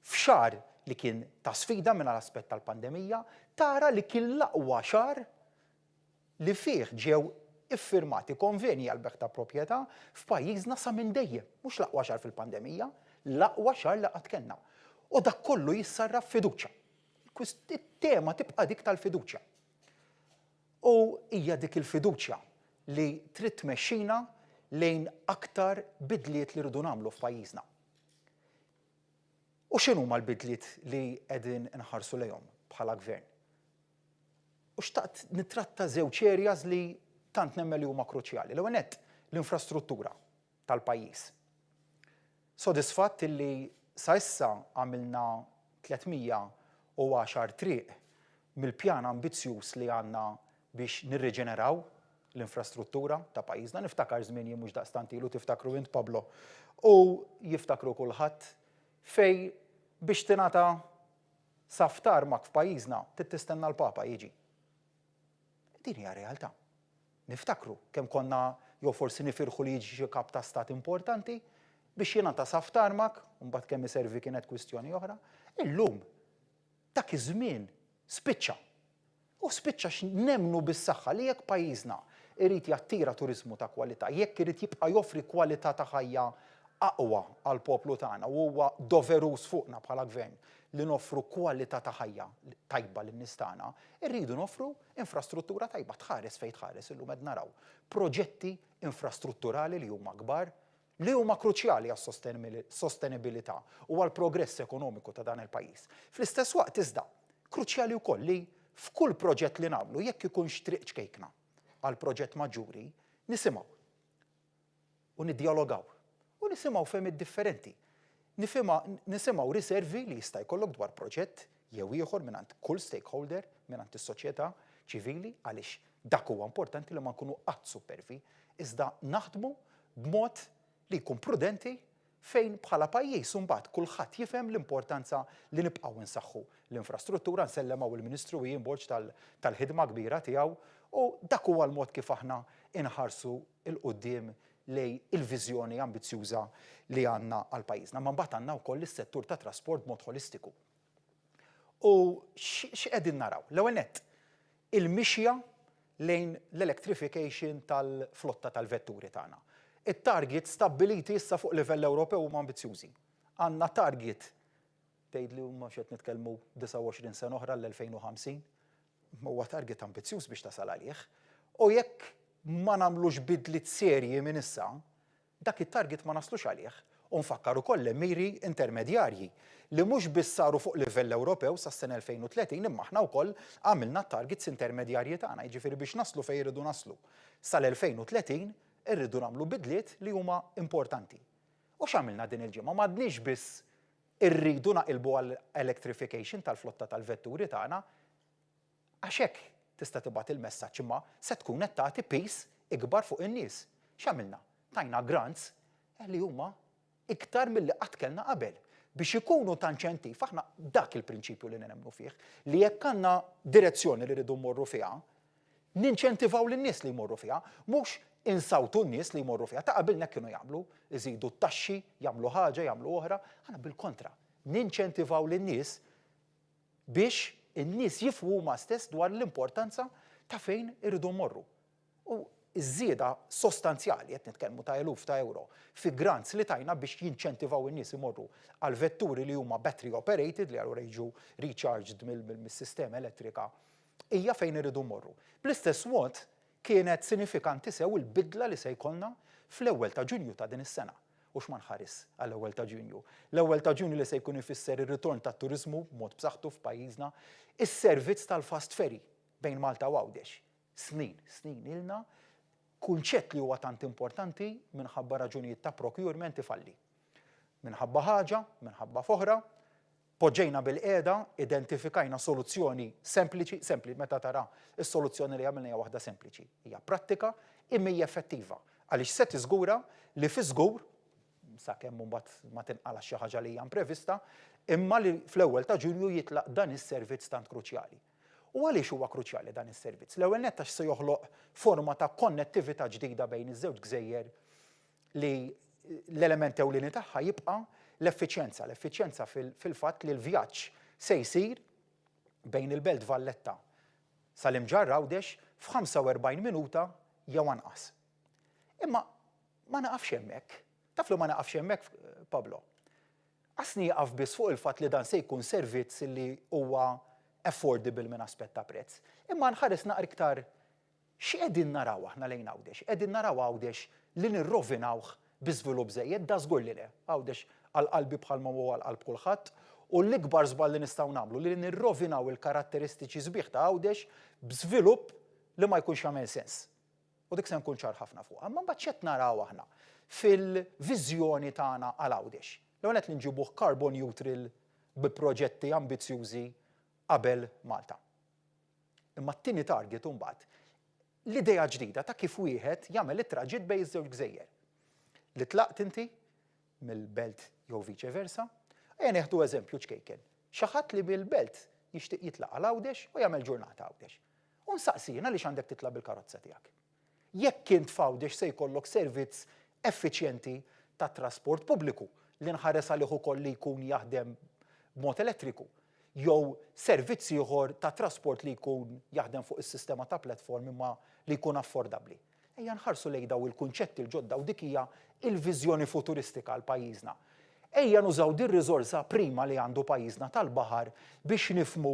f'xahar li kien ta' sfida minn l-aspett tal-pandemija, tara li kien l-aqwa xahar li fih ġew iffirmati konvenji għall-bejgħ ta' proprjetà f'pajjiżna sa minn dejjem. Mhux l-aqwa xahar fil-pandemija, l-aqwa xahar li qatt kellna. U dak kollu jissarraf f'fiduċja. It-tema tibqa' dik tal-fiduċja. U hija dik il-fiduċja li trid tmexxina lejn aktar bidliet li rridu nagħmlu f'pajjiżna. U x'inhuma l-bidliet li qegħdin inħarsu lejhom bħala gvern? U xtaqt nittratta żewġ areas li tant nemmen li huma kruċjali. L-ewwel nett, l-infrastruttura tal-pajjiż. Sodisfatt li sa issa għamilna 310 triq mill-pjan ambizzjuż li għandna biex nirriġeneraw l-infrastruttura ta' pajjiżna. Niftakar żmien jien mhux daqstant ilu tiftakru int Pablo u jiftakru kulħadd fejn biex tingħata Sa f'tarmak f'pajjiżna trid tistenna l-Papa jiġi. Din hija realtà. Niftakru kemm konna jew forsi nifirħu li jiġi xi kap ta' stat importanti biex jingħata sa f'tarmak, u mbagħad kemm iservi kienet kwistjoni oħra. Illum dak iż-żmien spiċċa. U spiċċa għax nemmnu bis-saħħa li jekk pajjiżna jrid jattira turiżmu ta' kwalità, jekk irid jibqa' joffri kwalità ta' ħajja aqwa għall-poplu tagħna u huwa doveruż fuqna bħala gvern li noffru kwalità ta' ħajja tajba lin-nies tagħna, irridu noffru infrastruttura tajba. Tħares fejn tħares illum qed naraw proġetti infrastrutturali li huma kbar, li huma kruċjali għas-sostenibilità u għall-progress ekonomiku ta' dan il-pajjiż. Fl-istess waqt iżda, kruċjali wkoll li f'kull proġett li nagħmlu, jekk ikunx triq ċkejkna għal proġett maġġuri, nisimgħu u niddjalogaw u nisimgħu fehmiet differenti. Nifhimha, nisimgħu riservi li jista' jkollok dwar proġett jew ieħor mingħand kull stakeholder, mingħand is-soċjetà ċivili għaliex dak huwa importanti li ma nkunu qatt supervi, iżda naħdmu b'mod li jkun prudenti fejn bħala pajjiż imbagħad kulħadd jifhem l-importanza li nibqgħu nsaħħu l-infrastruttura, nsellem hawn il-Ministru Ian Borg tal-ħidma kbira tiegħu u dak huwa l-mod kif aħna inħarsu 'l quddiem lejn il-viżjoni ambizzjuża li għandna għal pajjiżna. Imma mbagħad għandna wkoll is-settur tat-trasport b'mod ħolistiku. U x'qegħdin naraw? L-ewwel nett, il-mixja lejn l-electrification tal-flotta tal-vetturi tagħna. It-targets stabbiliti issa fuq livell Ewropew huma ambizzjużi. Għandna target tgħidli huma x'qed nitkellmu 29 sena oħra l-2050. Huwa target ambizzjuż biex tasal għalih. U jekk ma nagħmlux bidliet serji minn issa, Dak it-target ma naslux għalih. U nfakkar ukoll hemm miri intermedjarji li mhux biss saru fuq livell Ewropew sas-sena 2030 imma aħna wkoll għamilna t-targets intermedjarji tagħna, jiġifieri biex naslu fejn irridu naslu sal-2030 irridu nagħmlu bidliet li huma importanti. U x'għamilna din il-ġimgħa? M'għadniex biss irridu naqilbu għal electrification tal-flotta tal-vetturi tagħna, Għax hekk tista' tibgħat il-messaġġ imma se tkun qed tagħti piż ikbar fuq in-nies. X'għamilna? Tajna grants li huma iktar milli qatt kellna qabel biex ikunu ta' inċentiv. Aħna dak il-prinċipju li nemmnu fih, li jekk għandna direzzjoni li rridu mmorru fiha, ninċentivaw lin-nies li jmorru fiha, mhux insawtu n-nies li jmorru fiha. Ta' qabilna kienu jagħmlu, iżidu t-taxxi, jagħmlu ħaġa, jagħmlu oħra. Aħna bil-kontra, ninċentivaw lin-nies biex in-nies jifhmu huma stess dwar l-importanza ta' fejn irridu mmorru. U ż-żieda sostanzjali, qed nitkellmu ta' eluf ta' ewro, fi grants li tajna biex jinċentivaw in-nies imorru għal vetturi li huma battery operated, li allura jiġu recharged mis-sistema elettrika, hija fejn irridu mmorru. Bl-istess mod, Kienet sinifikanti sew il-bidla li se jkollna fl-ewwel ta' Ġunju ta' din is-sena. U x'ma nħaris għall-ewwel ta' Ġunju? L-ewwel ta' Ġunju li se jkun ifisser ir-ritorn tat-turiżmu b'mod b'saħħtu f'pajjiżna, is-servizz tal-fast ferry bejn Malta u Għawdex. Snin, snin ilna kunċett li huwa tant importanti minħabba raġunijiet ta' procurement ifalli. Minħabba ħaġa, minħabba f'oħra, Poġġejna bilqiegħda, identifikajna soluzzjoni sempliċi, sempli, meta tara s-soluzzjoni li għamilna hija waħda sempliċi, hija prattika imma hija effettiva għaliex se tiżgura li fi żgur, sakemm imbagħad ma tinqalax xi ħaġa li hija imprevista, imma li fl-ewwel ta' Ġunju jitlaq dan is-servizz tant kruċjali. U għaliex huwa kruċjali dan is-servizz? L-ewwel nett għax se joħloq forma ta' konnettività ġdida bejn iż-żewġ gżejjer li l-element ewlieni tagħha jibqa' l-effiċjenza, l-effiċjenza fil-fatt li l-vjaġġ se jsir bejn il-Belt Valletta sal-Imġarr Għawdex f'45 minuta jew anqas. Imma ma naqafx hemmhekk. Taf li ma naqafx hemmhekk, Pablo? Qas nieqaf biss fuq il-fatt li dan se jkun servizz li huwa affordable minn aspett ta' prezz. Imma nħares naqra iktar X'qegħdin naraw aħna lejn Għawdex? Qegħdin naraw Għawdex li nirrovinawh bi żvilupp żejjed? Dażgur li le. Għawdex għal qalbi bħalma hu għal qalb kulħadd u l-ikbar żball li nistgħu nagħmlu li nirrovinaw il-karatteristiċi sbieħ ta' Għawdex b'żvilupp li ma jkunx jagħmel sens. U dik se nkun ċar ħafna fuqha. Imma mbagħad x'qed naraw aħna fil-viżjoni tagħna għal Għawdex? L-ewwel nett li nġibuh carbon neutral bi proġetti ambizzjużi qabel Malta. Imma t-tieni target imbagħad, l-idea ġdida ta' kif wieħed jagħmel it-traġitt bejn iż-żewġ gżejjer. Li tlaqt inti mill-belt jew viċe versa, ejja nieħdu eżempju ċkejken. Xi ħadd li mill-belt jixtieq jitlaq għal Għawdex u jagħmel ġurnata Għawdex. U nsaqsi jien għaliex għandek titlaq bil-karozza tiegħek. Jekk int f'Għawdex se jkollok servizz effiċjenti ta' trasport pubbliku li nħares għalih ukoll li jkun jaħdem b'mod elettriku, jew servizz ieħor ta' trasport li jkun jaħdem fuq is-sistema ta' platform imma li jkun affordabbli. Ejja nħarsu lejn dawn il-kunċetti l-ġodda u dik hija l-viżjoni futuristika għal pajjiżna. Ejja nużaw dir-riżorsa prima li għandu pajjiżna tal-baħar biex nifhmu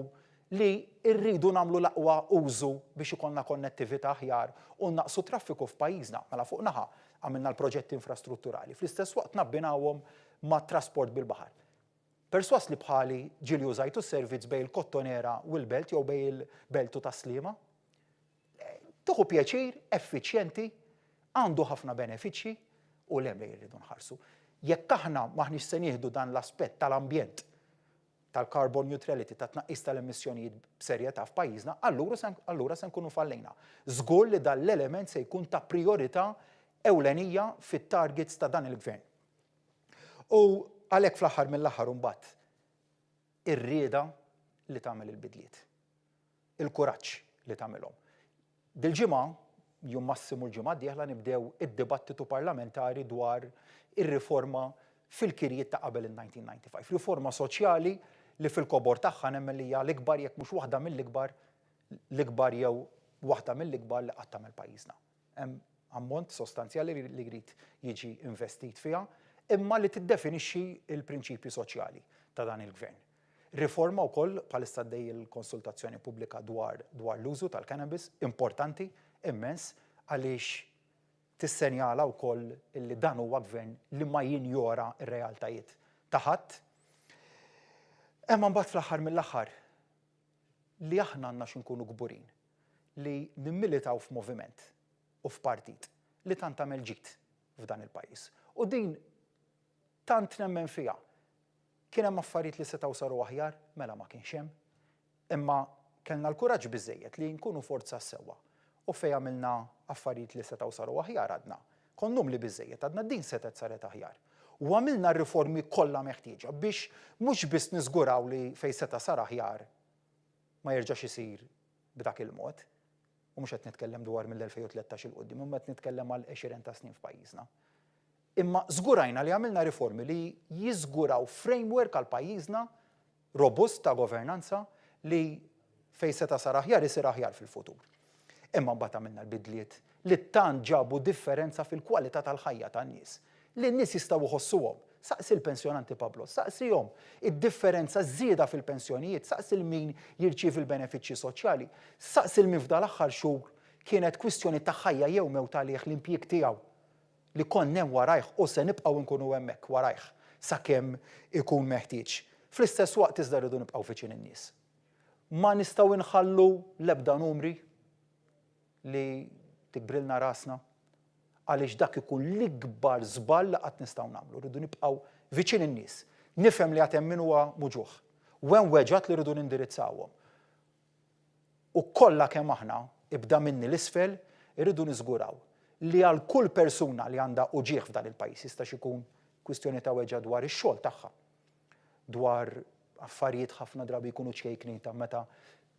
li rridu nagħmlu l-aqwa użu biex ikollna konnettività aħjar u nnaqqsu t-traffiku f'pajjiżna. Mela fuq naħa għamilna l-proġetti infrastrutturali, fl-istess waqt nabbinawhom mat-trasport bil-baħar. Persważ li bħali ġieli użajtu s-servizz bejn il-Kottonera u l-Belt jew bejn il-Belt u Tas-Sliema. Tieħu pjaċir, effiċjenti, għandu ħafna benefiċċji u l-hemm lejn irridu nħarsu. Jekk aħna m'aħniex se nieħdu dan l-aspett tal-ambjent, tal-carbon neutrality, tat-tnaqqis tal-emissjonijiet b'serjetà f'pajjiżna, allura se nkunu fallejna. Żgur li dan l-element se jkun ta' prijorità ewlenija fit-targets ta' dan il-Gvern. U għalhekk fl-aħħar mill-aħħar imbagħad ir-rieda li tagħmel il-bidliet. Il-kuraġġ li tagħmilhom. Dil-ġimgħa, jum massimu l-ġimgħa d-dieħla nibdew id-dibattitu parlamentari dwar ir-riforma fil-kirjiet ta' qabel il-1995. Riforma soċjali li fil-kobor tagħha nemmen li hija l-ikbar jekk mhux waħda mill-ikbar l-ikbar jew waħda mill-ikbar li qatt tagħmel pajjiżna. Hemm ammont sostanzjali li jrid jiġi investit fiha, imma li tiddefinixxi l-prinċipji soċjali ta' dan il-Gvern. Riforma wkoll bħalissa għaddej il-konsultazzjoni pubblika dwar dwar l-użu tal-cannabis, importanti immens għaliex tissenjala wkoll li dan huwa gvern li ma jinjora r-realtajiet ta' ħadd. Imma mbagħad fl-aħħar mill-aħħar li aħna għandna xi nkunu kburin li nimmilitaw f'moviment u f'partit li tant għamel ġid f'dan il-pajjiż. U din tant nemmen fiha. Kien hemm affarijiet li setgħu saru aħjar? Mela ma kienx hemm. Imma kellna l-kuraġġ biżżejjed li nkunu forza s-sewwa. U fejn għamilna affarijiet li setgħu saru aħjar għadna. Konna umli biżżejjed, għadna din setgħet saret aħjar. U għamilna r-riformi kollha meħtieġa biex mhux biss niżguraw li fejn seta' sar aħjar ma jerġax isir b'dak il-mod. U mhux qed nitkellem dwar mill-2013 'il quddiem, imma qed nitkellem għal għexieren ta' snin f'pajjiżna. Imma żgurajna li għamilna riformi li jiżguraw framework għal pajjiżna robust ta' governanza li fejn seta' sar aħjar isir aħjar fil-futur. Imma mbagħad għamilna l-bidliet li tant ġabu differenza fil-kwalità tal-ħajja tan-nies, li n-nies jistgħu jħossuhom. Saqsi l-pensjonanti Pablo, saqsihom id-differenza, ż-żieda fil-pensjonijiet, saqsi 'l min jirċievi l-benefiċċji soċjali, saqsi 'l min f'dal-aħħar xhur kienet kwistjoni ta' ħajja jew mewt għalih l-impjieg tiegħu. li konna hemm warajh u se nibqgħu nkunu hemmhekk warajh sakemm ikun meħtieġ. Fl-istess waqt iżda rridu nibqgħu viċin in-nies. Ma nistgħu nħallu l-ebda numri li tikbrilna rasna għaliex dak ikun l-ikbar żball li qatt nistgħu nagħmlu. Rridu nibqgħu viċin in-nies. Nifhem li għad hemm min huwa muġugħ u hemm weġgħat li rridu nindirizzawhom. U kollha kemm aħna, ibda minni 'l isfel, irridu niżguraw li għal kull persuna li għandha uġigħ f'dan il-pajjiż, jistax ikun kwistjoni ta' weġgħa dwar ix-xogħol tagħha, dwar affarijiet ħafna drabi jkunu ċkejknin ta' meta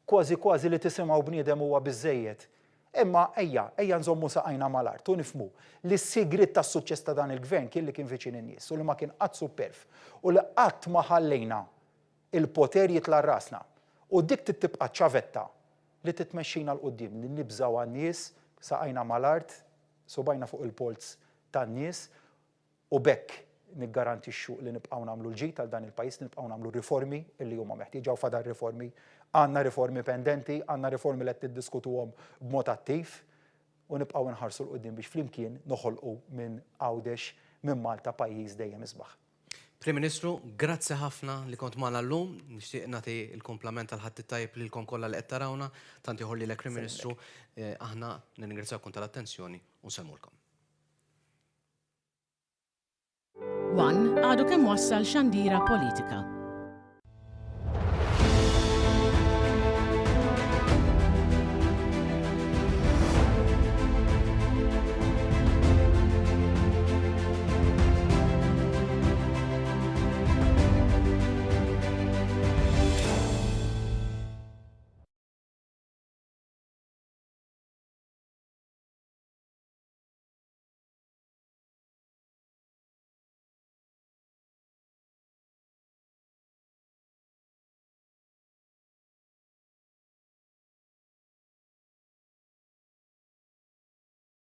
kważi kważi li tisimgħu bniedem huwa biżżejjed. Imma ejja, ejja nżommu saqajna mal-art u nifhmu li s-sigriet tas-suċċess ta' dan il-Gvern kien li kien viċin in-nies u li ma kien qatt supperv u li qatt ma ħallejna Il-poter jitla' rasna. U dik trid tibqa' ċ-ċavetta li titmexxina 'l quddiem, li nibżgħu għan-nies, saqajna mal-art, subgħajna fuq il-polz tan-nies u b'hekk niggarantixxu li nibqgħu nagħmlu l-ġid għal dan il-pajjiż, li nibqgħu nagħmlu r-riformi li huma meħtieġa u fadal riformi. Għandna riformi pendenti, għandna riformi li qed niddiskutuhom b'mod attiv u nibqgħu nħarsu 'l quddiem biex flimkien noħolqu minn Għawdex, minn Malta pajjiż dejjem isbaħ. Prim Ministru, grazzi ħafna li kont magħna llum. Nixtieq nagħti l-kumplament tal-Ħadd it-tajjeb lilkom kollha li qed tarawna. Tant ieħor lilek Prim Ministru. Aħna nirringrazzjawkom tal-attenzjoni u nsellmulkom. One għadu kemm wassal xandira politika.